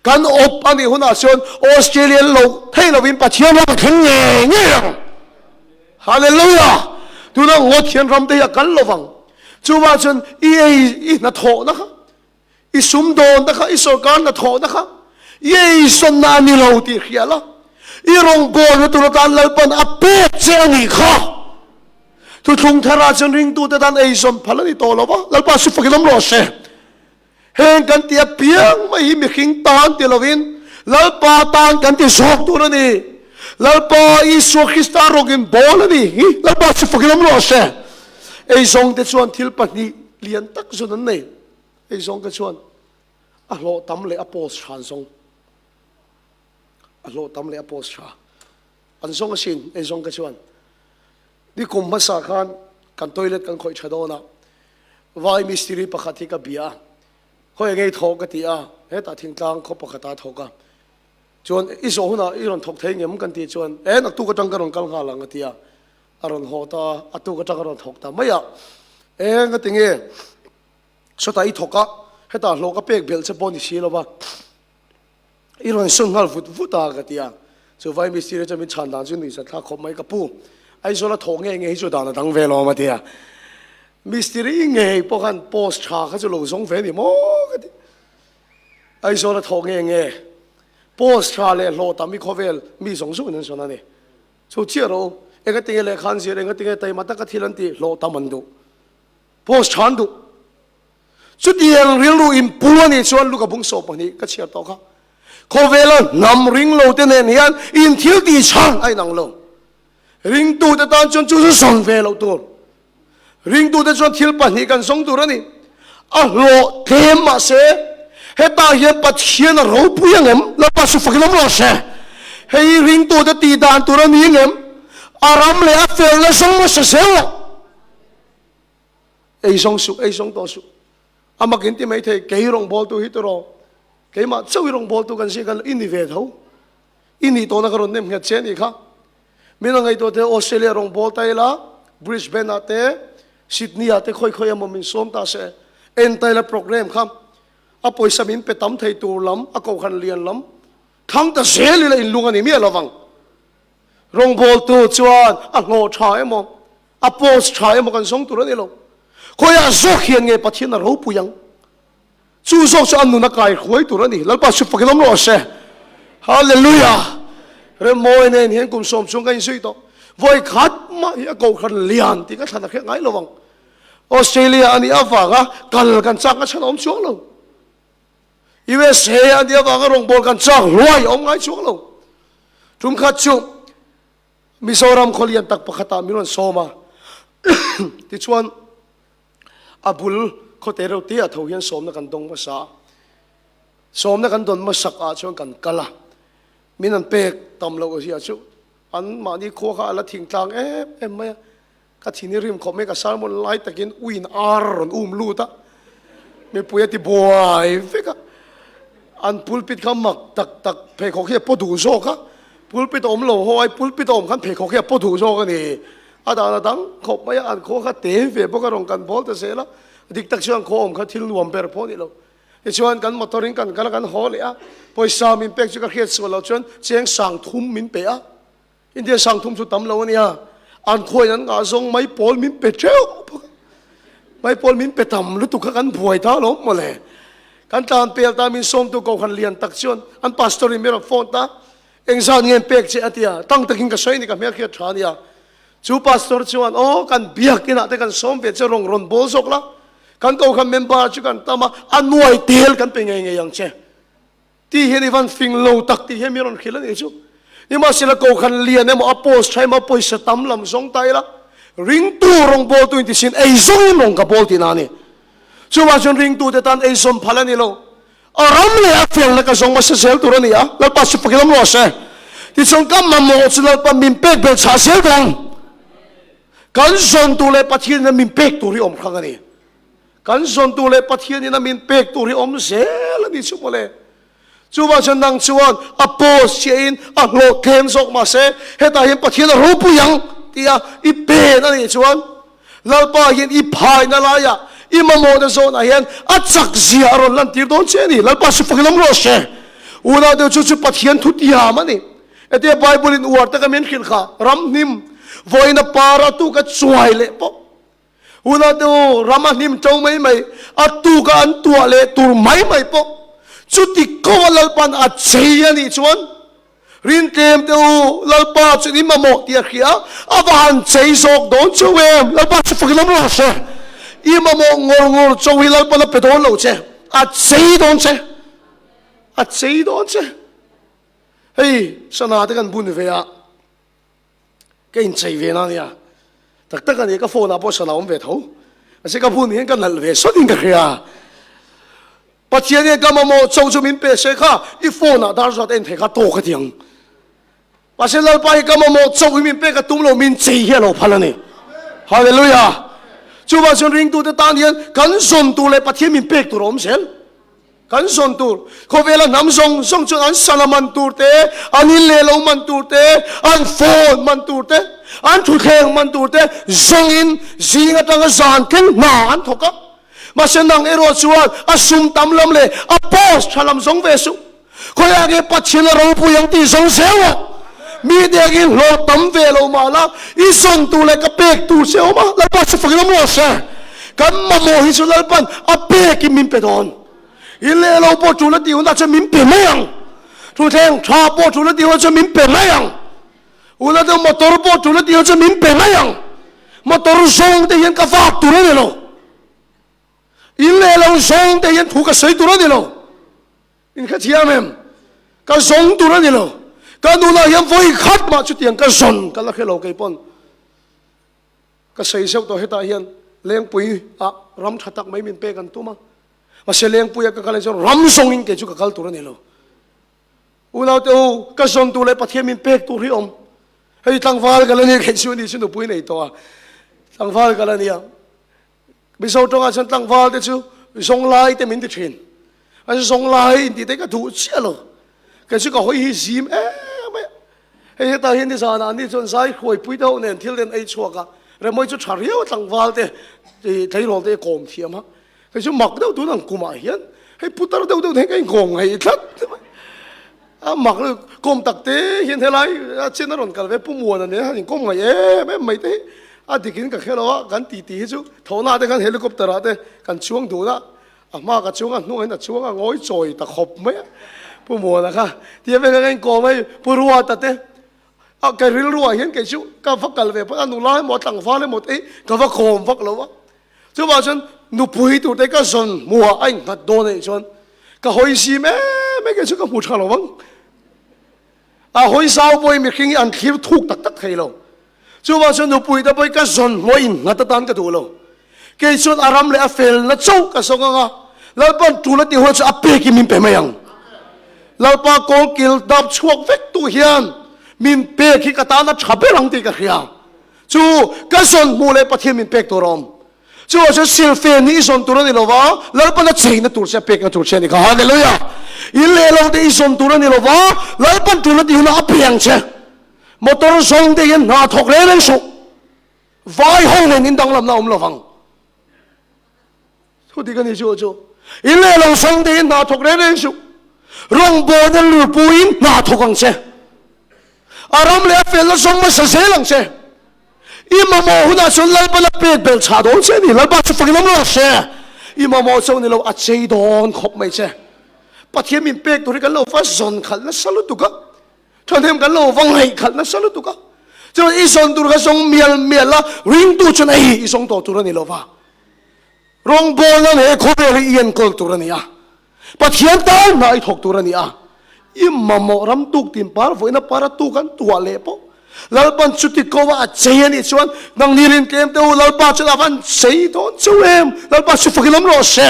kan awp a nih hunah chuan Australia lo thei lovin Pathian ram a thleng ngei ngei ang. Hallelujah! Tuna ngawt hian ram te hi a kal lovang. Chuvang chuan i ei i hnathawhna kha, i sumdawnna kha, i sorkar hnathawhna kha i eisawnna a ni lo tih hria la, i rawngbawlna tur atan Lalpan a pek che a nih kha. Thuthlung tharah chuan ringtute tan eisawn phal a ni tawh lo va, Lalpa chu fakin awm rawh se. Heng kan ti apiang mai hi mihring tan ti lovin Lalpa tan kan ti zawk tur a ni. Lalpa Isua Krista rawngin bawl a ni hi Lalpa chu fakin awm rawh se. Eizawng te chuan thil pahnih lian tak zun an nei. Eizawng te chuan a hlawh tam leh a post tha an zawng. A hlawh tam leh a post tha an zawng asin eizawng te chuan. Ni kum hmasa khan kan toilet kan khawih tha dawn a, vai mistiri pakhat hi ka bia a, khawi enge i thawk ka ti a, hetah thingtlang khaw pakhat ah a thawk a, chuan i zawh hunah i rawn thawk thei ngem kan tih chuan e naktuk atang ka rawn kal nghal ang a ti a, a rawn haw ta a, a tuk atang a rawn thawk ta mai a, eng a ti nge sawtah i thawk a, hetah hlawh ka pek belh che pawh ni si lo va. I rawn sawn nghal vut vut a ka ti a, chu vai mistiri chuan min chhan dan chu nuihzat thlak khawp mai ka pu, Aizawl a thawh nge nge hi chu dan a dang ve lo a ti a, mistiri ngei pawh khan post tha kha chu lo zawng ve a ni maw ka ti, Aizawl a thawh nge nge post tha leh hlawh tam hi khawvel mi zawng zawng in an sawn a ni, chu chiah rawh u, engatinge lehkha an zir, engatinge taima taka thil an tih hlawh tam an duh, post tha an duh. Chutiang rilru inpu a nih chuan Luka bung 12 ka chhiar tawh kha. Khawvela hnam ring lo te nen hian in thil tih chhan a inang lo. Ringtute tan chuan chu chu zawn ve loh tur. Ringtute chuan thil pahnih kan zawng tur a ni. A hlawh tlem mahse hetah hian Pathian a ropui ang em? Lalpa chu fakin awm rawh se. Hei ringtute tih dan tur a ni ang em? A ram leh a felna zawng hmasa zel rawh. Ei zawng suh, ei zawng tawh suh. A mak in ti mai thei, kei rawngbawltu hi tiraw, keimah chauh i rawngbawltu kan zing khan i ni ve tho. I nih tawhna ka rawn nem nghet che a nih kha. Min a ngaihtuah te Australia rawngbâwl ta ila, Brisbane ah te, Sydney ah te khawi khawi emaw min sawm ta se, en ta ila program kha a pawisa min pe tam thei tur lam, a kohhran lian lam thlang ta zel ila inlung a ni miah lovang. Rawngbawltu chuan a hlawh tha emaw, a post tha emaw kan zawng tur a ni lo. Khawiah zawk hian nge Pathian a ropui ang? Chu zawk chu a nun a kai hruai tur a ni. Lalpa chu fakin awm rawh se. Hallelujah! Remmawi nen hian kum sawm chhung ka inzui tawh. Vawi khat mah hi a kohhran lian tih ka thlan a hriat ngai lo ang. Australia a nih avanga kal kan chak a chhan a awm chuang lo. USA a nih avanga rawngbâwl kan chak hluai a awm ngai chuang lo. Tum khat chu Mizoram khaw lian tak pakhatah min rawn sawm a, tichuan a bul khawte reuh te ah tho hian sawmna kan dawng hmasa a. Sawmna kan dawn hmasak ah chuan kan kal a, min an pek tam loh zia chu an mahni khua kha a la thingtlang em em mai a. Ka thin i rim khawp mai, ka sermon lai takin uiin ar rawn um lut a, mipui a ti buai vek a, an pulpit kha mak tak tak pheikhawk hi a paw duh zawk a, pulpit a awm lo haw ai pulpit a awm khan pheikhawk hi a paw duh zawk a ni, a dan a dang khawp mai a, an khaw kha te ve bawk a rawn kan bawl ta zel a, dik tak chuan khaw awm kha thil nuam ber pawh a ni lo, tichuan kan motor in kan kal a kan haw leh a, pawisa min pek chu ka hriat sual loh chuan cheng sang thum min pe a. India sang thum chu tam lo a nia, an khuain an ngah zawng mai pawl min pe teuh bawk a, mai pawl min pe tam lutuk kha kan buai ta alawm mawle. Kan tlan pel ta min sawmtu kohhran lian tak chuan an pastor in min rawn phone ta, engzat nge an pek che a ti a, tang takin ka sawi a ni ka hmelhriat tha a nia. Chu pastor chuan aw kan biakinah te kan sawm ve che rawn rawn bawl zawk la, kan kohhran member chu kan tam a, a nuai tel kan pe ngei ngei ang che. Tih hian i van fing lo tak tih hian mi rawn hrilh a nih chu. Nimahsela Kokhan lian emaw a post tha emaw a pawisa tam lam zawng ta ila ringtu rawngbawltu in tisin ei zawngin rawn ka bawl tihna a ni. Chuvang chuan ringtute tan ei zawm phal a ni lo. A ram leh a felna ka zawng hmasa zel tur a ni a, Lalpa chu fakin awm rawh se. Tichuan ka mamawh chu Lalpa min pek belh chhah zel dawn. Kan zawn tur leh Pathian in a min pek tur hi awm hrang a ni. Kan zawntu leh Pathianin a min pek tur hi awm zel a ni chu mawle. Chuvang chuan nang chuan a post chiahin a hlawh tlem zawk mahse hetah hian Pathian a ropui ang tia i pen a nih chuan Lalpa hian i phaina laiah i mamawhna zawnah hian a chak zia a rawn lantir dawn che a ni. Lalpa chu fakin awm rawh se. Unau deuh chu chu Pathian thutiam a ni. Hetia Bible in uar taka min hrilh kha ramhnim vawiin a par a tuk a chuai leh pawh Hunah te u, ram a hnim ṭo mai mai, a tuka an tuah leh tur mai mai pawh chuti ko a Lalpa'n a chei a nih chuan, Rintlem te u, Lalpa chu i mamawh tih a hria, a va han chei zawk dawn cheu em? Lalpa chu fakin awm rawh se. I mamawh ngawr ngawr cho hi Lalpa'n a pe dawn lo che, a chei dawn che, a chei dawn che. Hei, sana te kan bun ve a. Ka inchei ve na nia. Tak tak a ni, ka phone ah pawh sana awm ve tho. Mahse ka phone hian ka nalh ve sawt in ka hria. Pathian hian ka mamawh cho chu min pe se kha, i phone ah dar zat en thei kha tawk a ti ang. Mahse Lalpa hi ka mamawh cho hi min pek a tum lo, min chei hi a lo phal a ni. Hallelujah! Chuvang chuan ringtute tan hian kan zawn tur leh Pathian min pek tur a awm zel. Kan zawn tur, khawvela hnam zawng zawng chuan an sana man tur te, an in leh lo man tur te, an phone man tur te, an thutthleng man tur te zawngin zing atanga zan thleng hna an thawk a. Mahse nang erawh chuan a sum tam lam leh a post tha lam zawng ve suh. Khawiah nge Pathian a ropui ang tih zawng zel rawh. Mi dengin hlawh tam ve lo mah la, i zawn tur leh ka pek tur che awm a, Lalpa chu fakin awm rawh se. Kan mamawh hi chu Lalpan a pekin min pe dawn. In leh lo pawh tul a tih hunah chuan min pe mai ang. Thutthleng tha pawh tul a tih hunah chuan min pe mai ang. Una deuh motor pawh tul a tih hunah chuan min pe mai ang. Motor zawng te hian ka vak tur a ni lo. In leh lo zawng te hian thu ka sawi tur a ni lo. In kha thiam em? Ka zawng tur a ni lo. Ka nunah hian vawi khat mah chutiang ka zawn ka la hre lo kei pawn. Ka sawi zeuh tawh hetah hian Lengpui ah ram tha tak mai min pek an tum a. Mahse Lengpui ah ka kal chuan ram zawngin kei chu ka kal tur a ni lo. Unaute u, ka zawn tur leh Pathian min pek tur hi awm. Hei tlangval ka la nia kei chu ni chu nupui nei tawh a. Tlangval ka la nia. Mizo tawngah chuan tlangval te chu zawnglai te min ti thin. A zawnglai in tih te ka duh chiah lo. Kei chu ka hawi hi zim em mai a. Hei hetah hian nizanah an ni chuan zai hruaipui te ho nen thil te an ei chhuak a. Remawi chu tha riau a tlangval te tleirawl te kawm thiam a. Kei chu mak deuh tun ang kumah hian hei putar deuh deuh te hian ka inkawm ngaih tlat mai. A mak deuh kawm tak te hian helai a chen a rawn kal ve Pu Muana nen han inkawm ngaih em em mai te hi a dikin ka hre lo a. Kan titi hi chu thawhna te khan helicopter ah te kan chuang dun a. A hma ka chuang a, hnungah hian a chuang a, ngawi chawi ta khawp mai a. Pu Muana kha tia vek a ka inkawm hei Pu Ruata te a ka rilruah hian kei chu ka va kal ve phawt a nula emaw tlangval emaw te hi ka va kawm vak lo a chuvang chuan nupui tur te ka zawn hmuhah a innghat dawn anih chuan ka hawi zim em em kei chu ka hmu tha lo vang. A hawi zau pawhin mihring hi an thlir thuk tak tak thei lo. Chuvang chuan nupui te pawhin ka zawn hmuh a innghat atan ka duh lo. Kei chuan a ram leh a felna chauh ka zawng ang a, Lalpa'n tul a tih huan chu a pekin min pe mai ang. Lalpa kawlkil dap chhuak vek tu hian min pek hi ka tan a tha ber ang tih ka hria. Chu ka zawn hmuh leh Pathian min pek tur a awm. Chuvang chuan silfen hi i zawn tur a ni lo va, Lalpan a cheina tur che a pekna tur che a ni kha. Hallelujah! In leh lo te i zawn tur a ni lo va, Lalpan tul a tih hunah a pe ang che. Motor zawng te hian hna thawk reng reng suh. Vai ho nen in danglamna a awm lo vang. Thu dik a ni chu chu. In leh lo zawng te hian hna thawk reng reng suh. Rawngbawlna lurpuiin hna thawk ang che. A ram leh a felna zawng hmasa zel ang che. I mamawh hunah chuan Lalpa la pek belh chhah dawn che a ni. Lalpa chu fakin awm lo se. I mamawh chauh ni lo, a chei dawn khawp mai che. Pathian min pek tur hi kan lo va zawn khalh nasa lutuk a. Thahnem kan lo va ngaih khalh nasa lutuk a. Chuan i zawn tur kha zawng mial mial a, ringtu chuan ei i zawng tawh tur a ni lo va. Rawngbawlna leh khawvel hi i enkawl tur a ni a. Pathian tan hna i thawk tur a ni a, i mamawh ram tuk tin par vawiina par a tuk an tuah leh pawh Lalpan chuti ko a a chei a nih chuan nang ni rin tlem te u Lalpa chuan a van chei dawn cheu em? Lalpa chu fakin awm rawh se,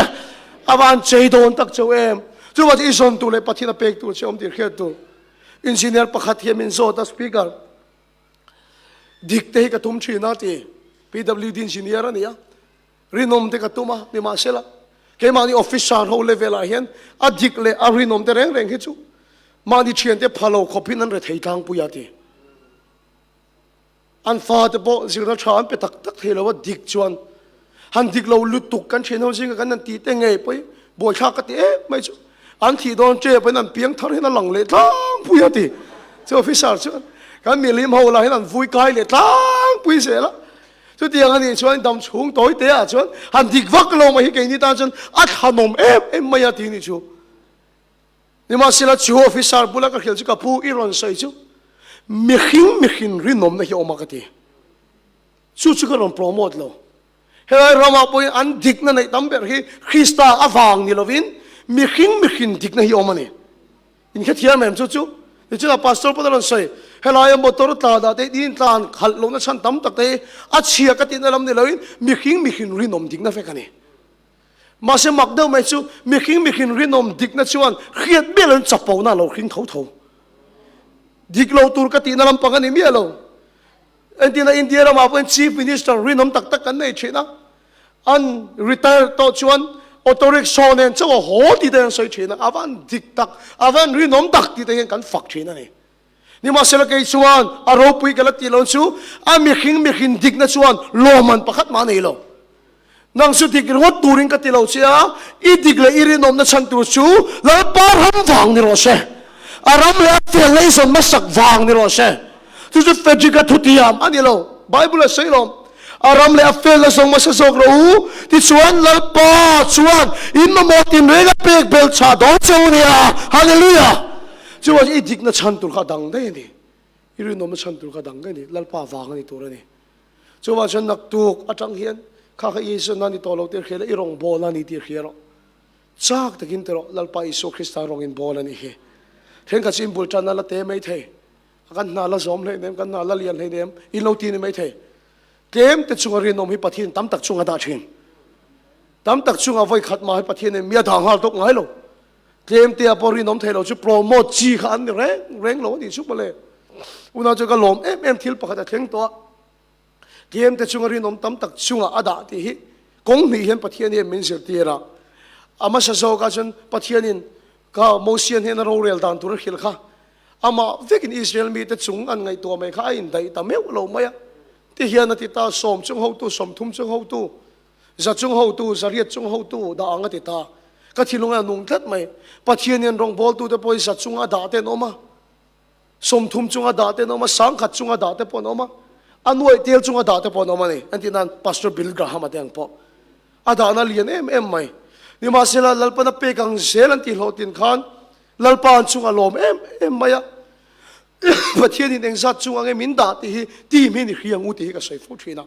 a van chei dawn tak cheu em? Chuvang chu i zawn tur leh Pathian a pek tur che awm tih hriat tur. Engineer pakhat hian min zawt a, Speaker, dik te hi ka tum thin a ti, PWD engineer a ni a, Rinawm te ka tum a, nimahsela keimahni officer ho level ah hian a dik leh a rinawm te reng reng hi chu mahni thiante pha lo khawp hin an rethei tlangpui a ti. An fate pawh zirna tha an pe tak tak thei lo a, dik chuan han dik lo lutuk kan thian ho zinga kan han tih te ngei pawh hi buaithlak ka ti em mai chu. An thih dawn tep in an piang thar hian a lang leh tlangpui a ti. Chu officer chuan kan milim ho lah hian an vui kai leh tlangpui zel a. Chutiang a nih chuan dam chhung tawi te ah chuan han dik vak lo mai hi keini tan chuan a thlanawm em em mai a ti nih chu. Nimahsela chu officer bula ka hrilh chu ka pu i rawn sawi chu mihring mihrin rinawmna hi a awm a ka ti. Chu chu ka rawn promote lo. Helai ramah pawhin an dikna neih tam ber hi Krista avang ni lovin mihring mihrin dikna hi a awm a ni. In hrethiam em chu chu? Tichuan a pastor pawh a rawn sawi, Helaia motor tlan ah te in tlan khalh lohna chhan tam tak te hi a chhia ka tihna lam ni loin mihring mihrin rinawm dikna vek a ni. Mahse mak deuh mai chu mihring mihrin rinawm dikna chuan hriat miah loin chapona a lo hring tho tho. Dik lo tur ka tihna lampang a ni miah lo. Entirna India ramah pawhin Chief Minister rinawm tak tak kan nei thin a. An retire tawh chuan auto rickshaw nen chauh a haw tih te hian sawi thin a, a van dik tak, a van rinawm tak tih te hian kan fak thin a ni. Nimahsela kei chuan a ropui ka la tih lo chu a mihring mihrin dikna chuan lawmman pakhat mah a nei lo. Nang chu dik ringawt turin ka ti lo che a, i dik leh i rinawmna chhan tur chu Lalpa ram vang ni rawh se. A ram leh a felna i zawn hmasak vang ni rawh se. Chu chu Frederick-a thutiam a ni lo. Bible a sawi lawm. A ram leh a felna zawng hmasa zawk rawh u. Tichuan Lalpa chuan in mamawh tinreng a pek belh chah dawn che u nia. Hallelujah! Chuvang chu i dikna chhan tur kha a dang daih a ni. I rinawmna chhan tur kha a dang daih a ni. Lalpa vang a ni tur a ni. Chuvang chuan naktuk atang hian kha kha Isua na ni tawh lo tih hria la, i rawngbâwl a ni tih hria rawh. Châk takin ti rawh, Lalpa Isua Krista rawng inbâwl a nih hi. Thenkhat chu inbul ṭan a la te mai thei. Kan hna la zawm hlei nem, kan hna la lian hlei nem, in lo ti ni mai thei. Tlem te chunga rinawm hi Pathian tam tak chunga dah thin. Tam tak chunga vawi khat mah hi Pathian in mi a dah nghal tawk ngai lo. Tlem te ah pawh rinawm thei lo chu promote chi kha an ni reng reng lo a nih chu mawle. Unau chu ka lawm em em thil pakhat a thleng tawh a. Tlem te chunga rinawm tam tak chunga a dah tih hi kawng hnih hian Pathian hian min zirtir a. A hmasa zawkah chuan Pathianin ka Mosia hnena rorel dan tur a hrilh kha Amah vekin Israel mite chung an ngaihtuah mai kha a indaih ta meuh lo mai a. Tihian a ti ta, sawm chung hotu, 30 chung hotu, za chung hotu, zariat chung hotu dah ang a ti ta. Ka thinlung a nung tlat mai. Pathian hian rawngbawltute pawh hi za chunga dah te an awm a, 30 chunga dah te an awm a, 10,000 chunga dah te pawh an awm a, a nuaih tel chunga dah te pawh an awm a ni. Engtin nan Pastor Bill Graham-a te ang pawh a dahna lian em em mai. Nimahsela Lalpana pek ang zel an tihhlawhtlin khan. Lalpa an chungah lawm em em mai a. Pathianin engzat chunga nge min dah tih hi team hi ni hria ang u tih hi ka sawi fo thin a.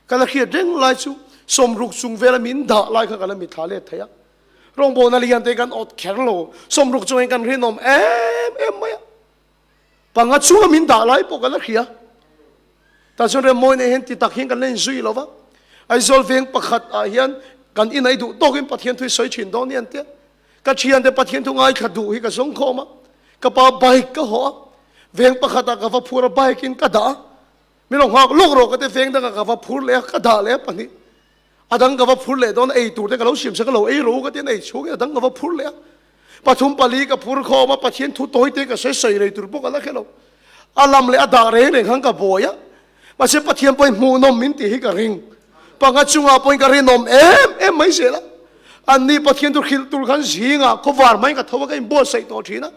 Ka la hriat reng lai chu sawmruk chung vela min dah lai kha ka la mitthla let thei a. Rawngbawlna lian te kan awt kher lo, sawmruk chungin kan rinawm em em mai a. Panga chunga min dah lai pawh ka la hria. Tah chuan Remmawi nen hian ti tak hian kan la inzui lo va. Aizawl veng pakhat ah hian kan inei duh tawkin Pathian thu i sawi thin dawn ni an tia. Ka thiante Pathian thu ngaithla duh hi ka zawng khawm a. Ka pa bike ka hawh a. Veng pakhat ah ka va phur a, bike in ka dah a. Min lo nghak lawk rawh ka ti, veng dangah ka va phur leh a, ka dah leh a pahnih. A dang ka va phur leh dawn a, ei tur te ka lo siam sak a, lo ei rawh u ka ti a, ei chhungin a dang ka va phur leh a. Pathum pali ka phur khawm a, Pathian thu tawi te ka sawi sawi rei tur bawk a la hre lo. A lam leh a dah reng reng khan ka buai a. Mahse Pathian pawhin hmuhnawm min tih hi ka ring. Panga chungah pawhin ka rinawm em em mai zel a. Anni Pathian thu hrilh tur khan zingah khawvar hmain ka tho a, ka inbuatsaih tawh thin a.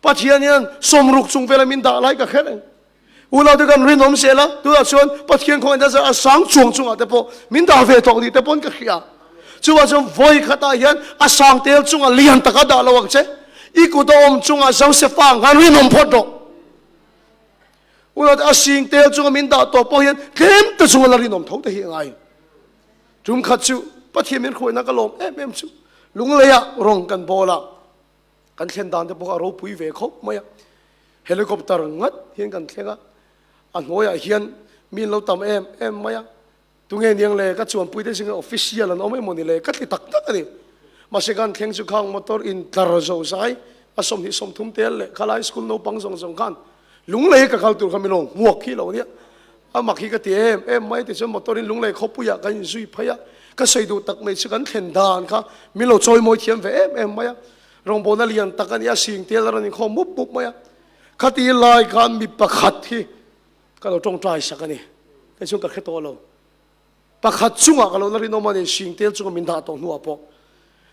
Pathian hian sawmruk chung vela min dah lai ka hre reng. Unaute kan rinawm zel a, tunah chuan Pathian khawngaihna zar a sang chuang chungah te pawh min dah ve tawh ni te pawn ka hria. Chuvang chuan vawi khatah hian a sang tel chungah lian taka dah lo ang che. I kut a awm chungah Josefa ang khan rinawm phawt rawh. Unaute a sing tel chunga min dah tawh pawh hian tlem te chunga la rinawm tho te hi a ngai. Tum khat chu Pathian min hruaina ka lawm em em chu Lungleiah rawng kan bawl a. Kan thlen dan te pawh kha a ropui ve khawp mai a, helicopter ngat hian kan thleng a, a hnuaiah hian mi an lo tam em em mai a, tunge niang le ka chuanpui te zinga official an awm emaw ni le ka ti tak tak a ni. Mahse kan thleng chu khang motor in tlar zo zai a 20 30 tel leh khalai school naupang zawng zawng khan Lunglei ka kal tur kha min lo hmuak khi lo nia. A mak hi ka ti em em mai tichuan motor in Lunglei khawpuiah kan inzui phei a, ka sawi duh tak mai chu kan thlen dan kha min lo chawimawi thiam ve em em mai a, rawngbawlna lian tak a ni a, sing tel a rawn inkhawm mup mup mai a, khati lai khan mi pakhat hi ka lo tawngtai sak a ni, kei chuan ka hre tawh lo. Pakhat chungah ka lo la rinawm a ni, sing tel chunga min dah tawh hnuah pawh.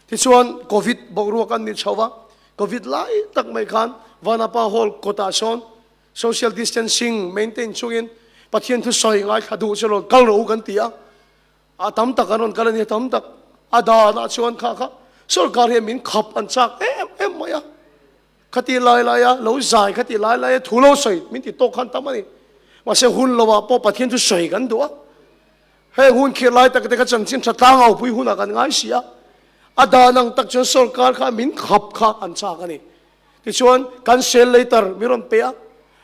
Tichuan Covid boruak an ni chho va, Covid lai tak mai khan Vanapa Hall kawtah sawn Social distancing maintain chungin Pathian thu sawi ngaithla duh chu rawn kal rawh u kan ti a, a tam tak an rawn kal a ni, a tam tak a danah chuan kha kha sorkar hian min khap an chak em em mai a, khati lai laia lo zai khati lai laia thu lo sawi min ti tawk khan tam a ni. Mahse hun lovah pawh Pathian thu sawi kan duh a, heng hun khirh lai tak te kha chanchin tha tlang au pui hunah kan ngai si a, a dan ang tak chuan sorkar kha min khap kha an chak a ni. Tichuan, kan sel later mi rawn pe a,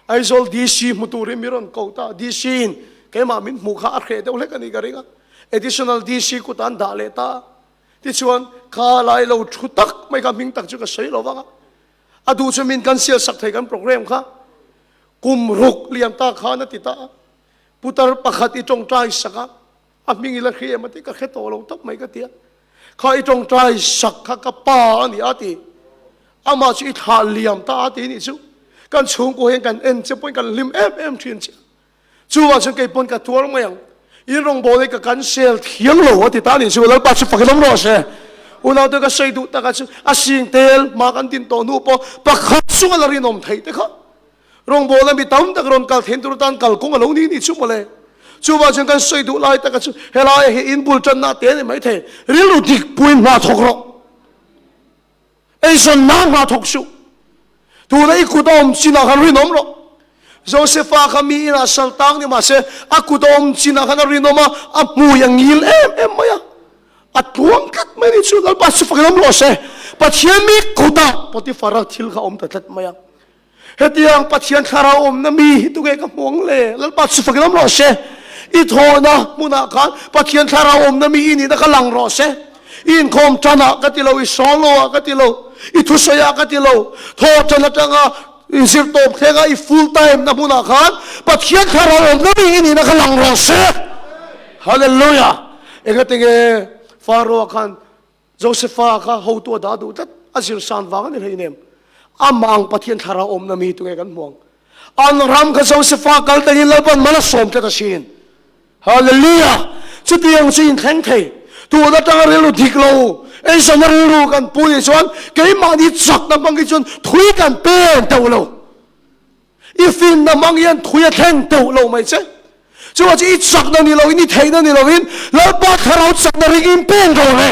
Aizawl DC hmu turin mi rawn ko ta a, DC in keimah min hmuh kha a hreh deuh hlek a nih ka ring a, Additional DC kutah an dah leh ta a. Tichuan, kha lai lo thu tak mai kha hming tak chu ka sawi lo vang a, a duh chu min cancel sak thei kan program kha kum ruk lian ta khan a ti ta a, putar pakhat i tawngtai sak a, A hming i la hre em a ti, ka hre tawh lo tawp mai ka ti a. Kha i tawngtai sak kha ka pa a ni a ti. Amah chu i thlah liam ta a ti nih chu. Kan chhungkua hian kan en che pawhin kan hlim em em thin che. Chuvang chuan kei pawn ka tuar mai ang. In rawngbâwl hi ka cancel thiam lo a ti ta nih chu. Lalpa chu fakin awm rawh se. Unaute ka sawi duh takah chu a sing tel hma kan din tawh hnu pawh pakhat chunga la rinawm theih te kha. Rawngbawlna mi tam tak rawn kal thein tur atan kalkawng a lo ni ni chu mawle. Chuvang chuan kan sawi duh lai taka chu helai hi in bul tanna te a ni maithei. Rilru dik puiin hna thawk rawh. Eizawn nan hna thawk suh. Tuna i kut a awm chinah khan rinawm rawh. Josefa kha mi inah sal tang ni mahse a kut a awm chinah khan a rinawm a, a hmui a ngil em em mai a. A tluang tlat mai ni chu Lalpa chu fakin awm rawh se. Pathian mi kutah Potifara thil kha a awm ta tlat mai a. Hetiang Pathian thlarau awmna mi hi tunge ka hmu ang le? Lalpa chu fakin awm rawh se. I thawhna hmunah khan Pathian thlarau awmna mi i nihna kha lang rawh se. I inkhawm tanah ka ti lo, i solo ah ka ti lo, i thusawi ah ka ti lo. Thawh tan atanga i zir tawp thlenga i full time na hmunah khan Pathian thlarau awmna mi i nihna kha lang rawh se. Hallelujah! Engatinge Pharaoh-a khan Josefa kha hotu a dah duh tlat, a zir san vang a ni hleinem. Amah ang Pathian thlarau awmna mi tunge kan hmu ang? An ram kha Josefa kal tangin Lalpan mal a sawm tlat asin. Hallelujah! Chutiang chu inthleng thei. Tun atanga rilru dik lo, eizawnna rilru kan pu nih chuan keimahni chakna hmang hi chuan thui kan pen teuh lo. I finna hmang hian thui a thleng teuh lo mai che. Chuvang chu i chakna ni loin, i theihna ni loin Lalpa thlarau chakna ring in peng rawh le.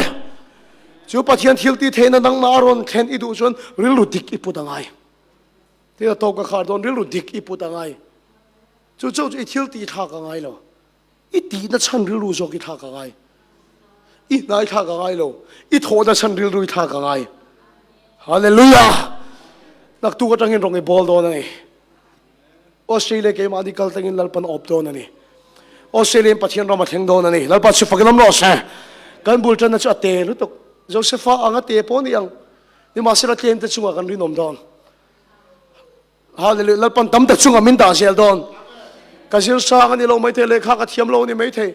Chu Pathian thil tih theihna nangmah a rawn thlen i duh chuan rilru dik i put a ngai. Tin a tawp ka khar dawn rilru dik i put a ngai. Chu chauh chu i thil tih thlak a ngai lo. I tihna chhan rilru zawk i thlak a ngai. I hnai thlak a ngai lo. I thawhna chhan rilru i thlak a ngai. Hallelujah! Naktuk atangin rawng i bawl dawn a ni. Australia keimahni kal tangin Lalpan awp dawn a ni. Australia in Pathian ram a thleng dawn a ni. Lalpa chu fakin awm rawh se. Kan bul tanna chu a te lutuk. Josepha ang a te pawh ni ang. Nimahsela tlem te chungah kan rinawm dawn. Hallelujah. Lalpan tam tak chungah min dah zel dawn. Ka zir sang a ni lo maithei, lehkha ka thiam lo a ni maithei.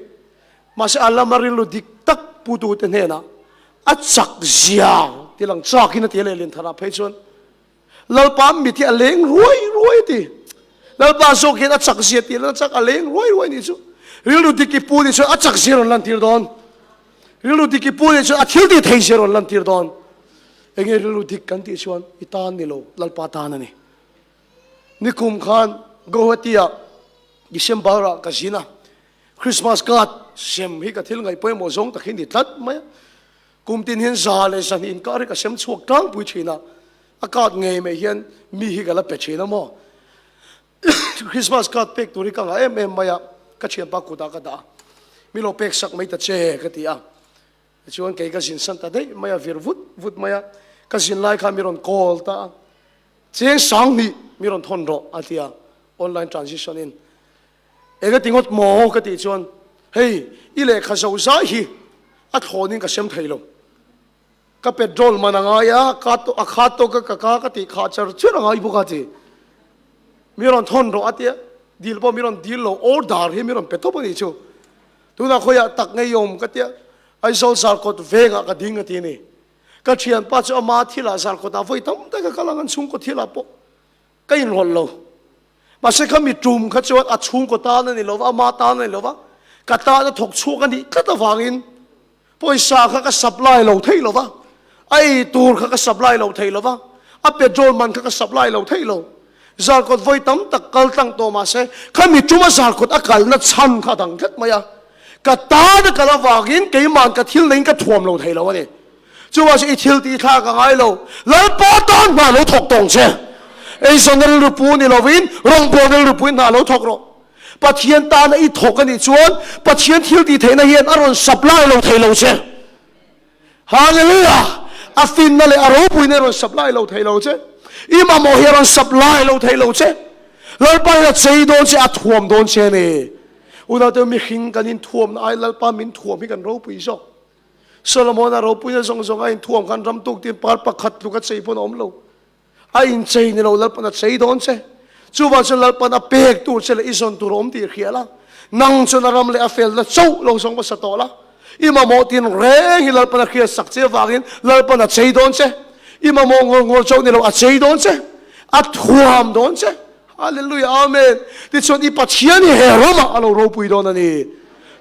Mahse a lama rilru dik tak putu te hnenah a chak zia tilang chakin a ti a lehlin tharah phei chuan Lalpa mit hi a leng ruai ruai a ti. Lalpa zawk hian a chak zia tih a chak a leng ruai ruai nih chu. Rilru dik i pu nih chuan a chak zia rawn lantir dawn. Rilru dik i pu nih chuan a thil tih thei zia rawn lantir dawn. Enge rilru dik kan tih chuan i tan ni lo, Lalpa tan a ni. Nikum khan Guwahati-ah December-ah ka zin a, Christmas card sem hi ka thil ngaih pawimawh zawng tak hi ni tlat mai a. Kum tin hian za leh zahnih inkar hi ka sem chhuak tlangpui thin a, a card ngei mai hian mi hi ka la pe thin a maw. Christmas card pek tur hi ka ngah em em mai a, ka thianpa kutah ka dah a, mi lo pek sak mai ta che ka ti a. Tichuan kei ka zin san ta daih mai a, vir vut vut mai a, ka zin lai khan mi rawn call ta a, cheng sanghnih mi rawn thawn rawh a ti a, online transition in. Eng a ti ngawt maw ka tih chuan hei i lehkha zo zai hi a thlawnin ka sem thei lo. Ka petrol man a ngai a, ka a khat tawk a ka ka ka tih khah char char a ngai bawk a ti. Mi rawn thawn rawh a tia, dil pawh mi rawn dil lo, order hi mi rawn pe tawp a nih chu. Tunah khawiah tak ngei awm ka tia, Aizawl Zarkawt vengah ka ding a ti a ni. Ka thianpa chu ama thilah Zarkawtah vawi tam tak a kal ang, an chhungkaw thilah pawh. Ka inrawlh lo. Mahse kha mi tum kha chuan a chhungkaw tan a ni lo va, ama tan a ni lo va, ka tan a thawk chhuak a nih tlat avangin pawisa kha ka supply lo thei lo va, a ei tur kha ka supply lo thei lo va, a petrol man kha ka supply lo thei lo. Zarkawt vawi tam tak kal tlang tawh mahse kha mi tuma zarkawt a kalna chhan kha a dang tlat mai a. Ka tan a kal avangin keima'n ka thil neiin ka thuam lo thei lo a ni. Chuvang chu i thil tih thlak a ngai lo. Lalpa tan hna lo thawk tawng che. Eizawn rilru pu ni lovin rawngbawlna rilru puin hna lo thawk rawh. Pathian tana i thawk a nih chuan Pathian thil tih theihna hian a rawn supply lo thei lo che. Hallelujah! A finna leh a ropuina a rawn supply lo thei lo che. I mamawh hi a rawn supply lo thei lo che. Lalpa hian a chei dawn che, a thuam dawn che a ni. Unaute mihring kan inthuamna ai Lalpa min thuam hi kan ropui zawk. Solomon-a ropuina zawng zawng a inthuam khan ram tuk tin par pakhat tluk a chei pawn a awm lo. A inchei ni lo Lalpan a chei dawn che. Chuvang chuan Lalpan a pek tur che leh i zawn tur a awm tih hria la. Nang chuan a ram leh a felna chauh lo zawng hmasa tawh la. I mamawh tin reng hi Lalpan a hriat sak che avangin Lalpan a chei dawn che. I mamawh ngawr ngawr chauh ni lo a chei dawn che. A thuam dawn che. Hallelujah Amen. Tichuan i Pathian hi he ramah a lo ropui dawn a ni.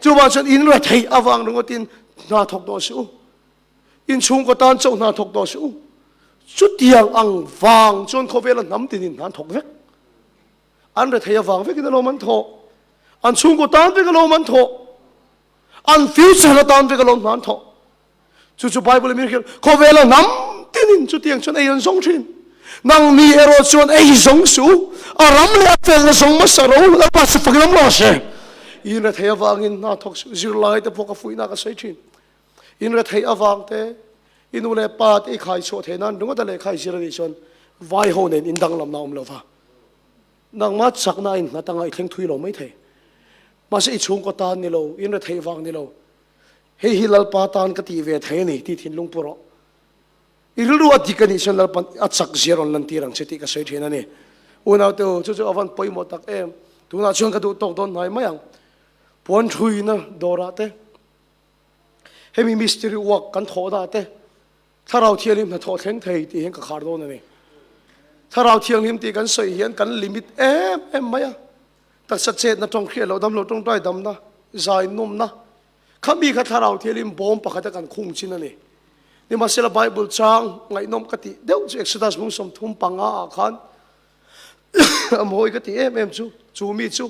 Chuvang chuan in retheih avang ringawtin hna thawk tawh suh u. In chhungkaw tan chauh hna thawk tawh suh u. Chutiang ang vang chuan khawvela hnam tinin hna an thawk vek. An retheih avang vekin alawm an thawh. An chhungkaw tan vek alawm an thawh. An future atan vek alawm hna an thawh. Chu chu Bible in min hrilh, khawvela hnam tinin chutiang chuan ei an zawng thin. Nangni erawh chuan ei zawng suh u, a ram leh a felna zawng hmasa ro, Lalpa chu fakin awm rawh se. In rethei avangin hna thawk suh, zirlai te pawh ka fuihna ka sawi thin. In rethei avang te, i nu leh pa te i khai chhuah theih nan ringawt a lehkha i zir a nih chuan vai ho nen in danglamna a awm lo va. Nangmah chakna a innghat anga i thleng thui lo mai thei. Mahse i chhungkaw tan ni lo, in rethei vang ni lo, Hei hi Lalpa tan ka tih ve thei a ni tih thinlung pu rawh. I rilru a dik a nih chuan Lalpa a chak zia rawn lantir ang che tih ka sawi thin a ni. Unaute u, chu chu a van pawimawh tak em. Tunah chuan ka duh tawk dawn hnai mai ang. Puan thuina dawrah te, hemi mystery work kan thawhna te, Thlarau Thianghlim hnathawh thleng thei tih hian ka khar dawn a ni. Thlarau Thianghlim tih kan sawi hian kan limit em em mai a. Taksa chetna tawng hriat loh damlo tawngtai damna, zai nawmna, Khami kha Thlarau Thianghlim bawm pakhata kan khung chin a ni. Nimahsela Bible chang ngaihnawm ka tih deuh chu Exodus bung 35 ah khan a mawi ka tih em em chu, chu mi chu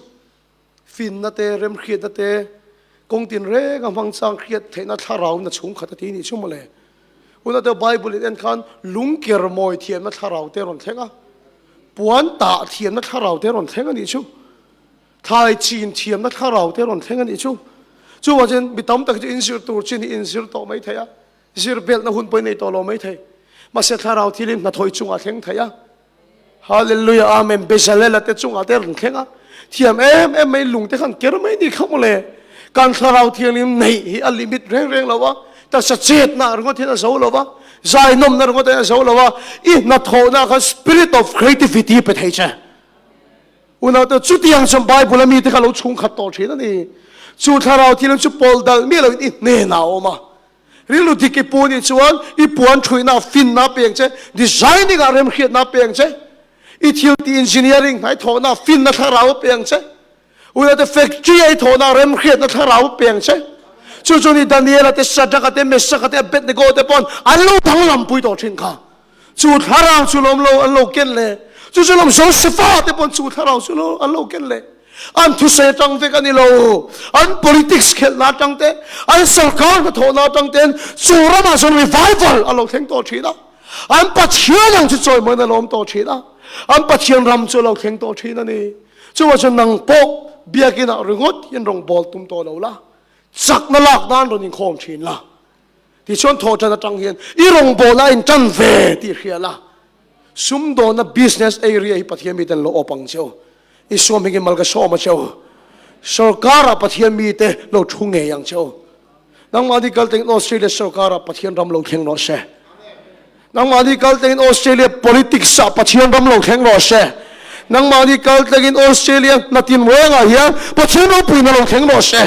finna te, remhriatna te, kawng tin reng a hmang chang hriat theihna thlarau na chhungkhat a ti nih chu mawle. Unate Bible in en khan lungker mawi thiamna thlarau te rawn thleng a, puan tah thiamna thlarau te rawn thleng a nih chu. Thlai chin thiamna thlarau te rawn thleng a nih chu. Chuvang chuan mi tam tak chu inzir tur chin hi inzir tawh mai thei a, zir belhna hun pawh i nei tawh lo mai thei. Mahse thlarau thilin hnathawih chungah thleng thei a. Hallelujah Amen Bezalel-a te chungah te rawn thleng a. Thiam em em mai lung te khan ker mai ni kha mawle. Kan thlarau thianghlim neih hi a limit reng reng lo a, taksa chetna ringawt hian a zo lo va, zainawmna ringawt hian a zo lo va, i hnathawhna khan spirit of creativity pe thei che. Unaute, chutiang chuan Bible a mite kha lo chhungkhat tawh thin a ni. Chu thlarau thil chu pawl dal miah loin i hnenah a awm a. Rilru dik i pu nih chuan i puan thuihna, finna a peng che, designing ah remhriatna a peng che, i thil tih engineering hna i thawhna finna thlarau a peng che, unaute factory a i thawhna remhriatna thlarau a peng che. Chu chu ni Daniela te, Shadrach-a te, Meshach-a te, Abednego te pawn an lo danglampui tawh thin kha. Chu thlarau chu lawm lo an lo ken le. Chu chu lawm Josefa te pawn chu thlarau chu lo an lo ken le. An thusawi atang vek a ni lo. An politics khelhna atang te, an sarkar hnathawhna atang ten chu ramah chuan revival a lo thleng tawh thin a. An Pathian ang chu chawimawiin a lawm tawh thin a. An Pathian ram chu a lo thleng tawh thin a ni. Chuvang chuan nang pawh biakinah ringawt hian rawngbâwl tum tawh lo la, chakna lak nan rawn inkhawm thin la. Tichuan thawh tan atang hian i rawngbawlna a intan ve tih hria la, sumdawnna business area hi Pathian miten lo awp ang che u. I suam hingin mal ka sawm a che u. Sorkarah Pathian mite lo thu ngei ang che u. Nangmahni kal tengin Australia sorkarah Pathian ram lo thleng rawh se. Nangmahni kal tengin Australia politics ah Pathian ram lo thleng rawh se. Nangmahni kal tengin Australia hna tinrengah hian Pathian ropuina lo thleng rawh se.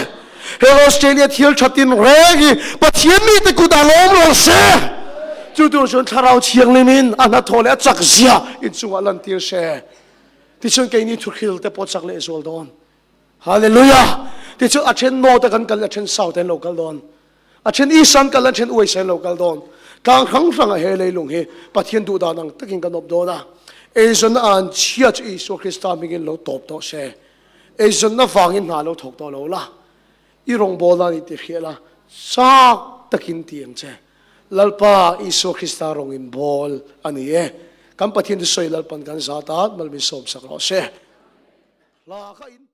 He Australia thil tha tinreng hi Pathian mite kutah lo awm rawh se. Chu tur chuan Thlarau Thianghlimin a hnathawh leh a chak zia inchungah lantir se. Tichuan keini thuhril te pawh chak lehzual dawn. Hallelujah! Tichuan a then North a kan kal a then South an lo kal dawn. A then East an kal a then West an lo kal dawn. Tlang hrang hrangah he leilung hi Pathian duh dan ang takin kan awp dawn a. Eizawnna an chhia chu Isua Krista hmingin lo tawp tawh se. Eizawnna vangin hna lo thawk tawh lo la. I rawngbawlna a nih tih hriat la, chak takin ti ang che. Lalpa Isua Krista rawng in bawl a ni e. Kan Pathian thusawi Lalpan kan zat a, malmin sawmsak rawh se. Hla kha in.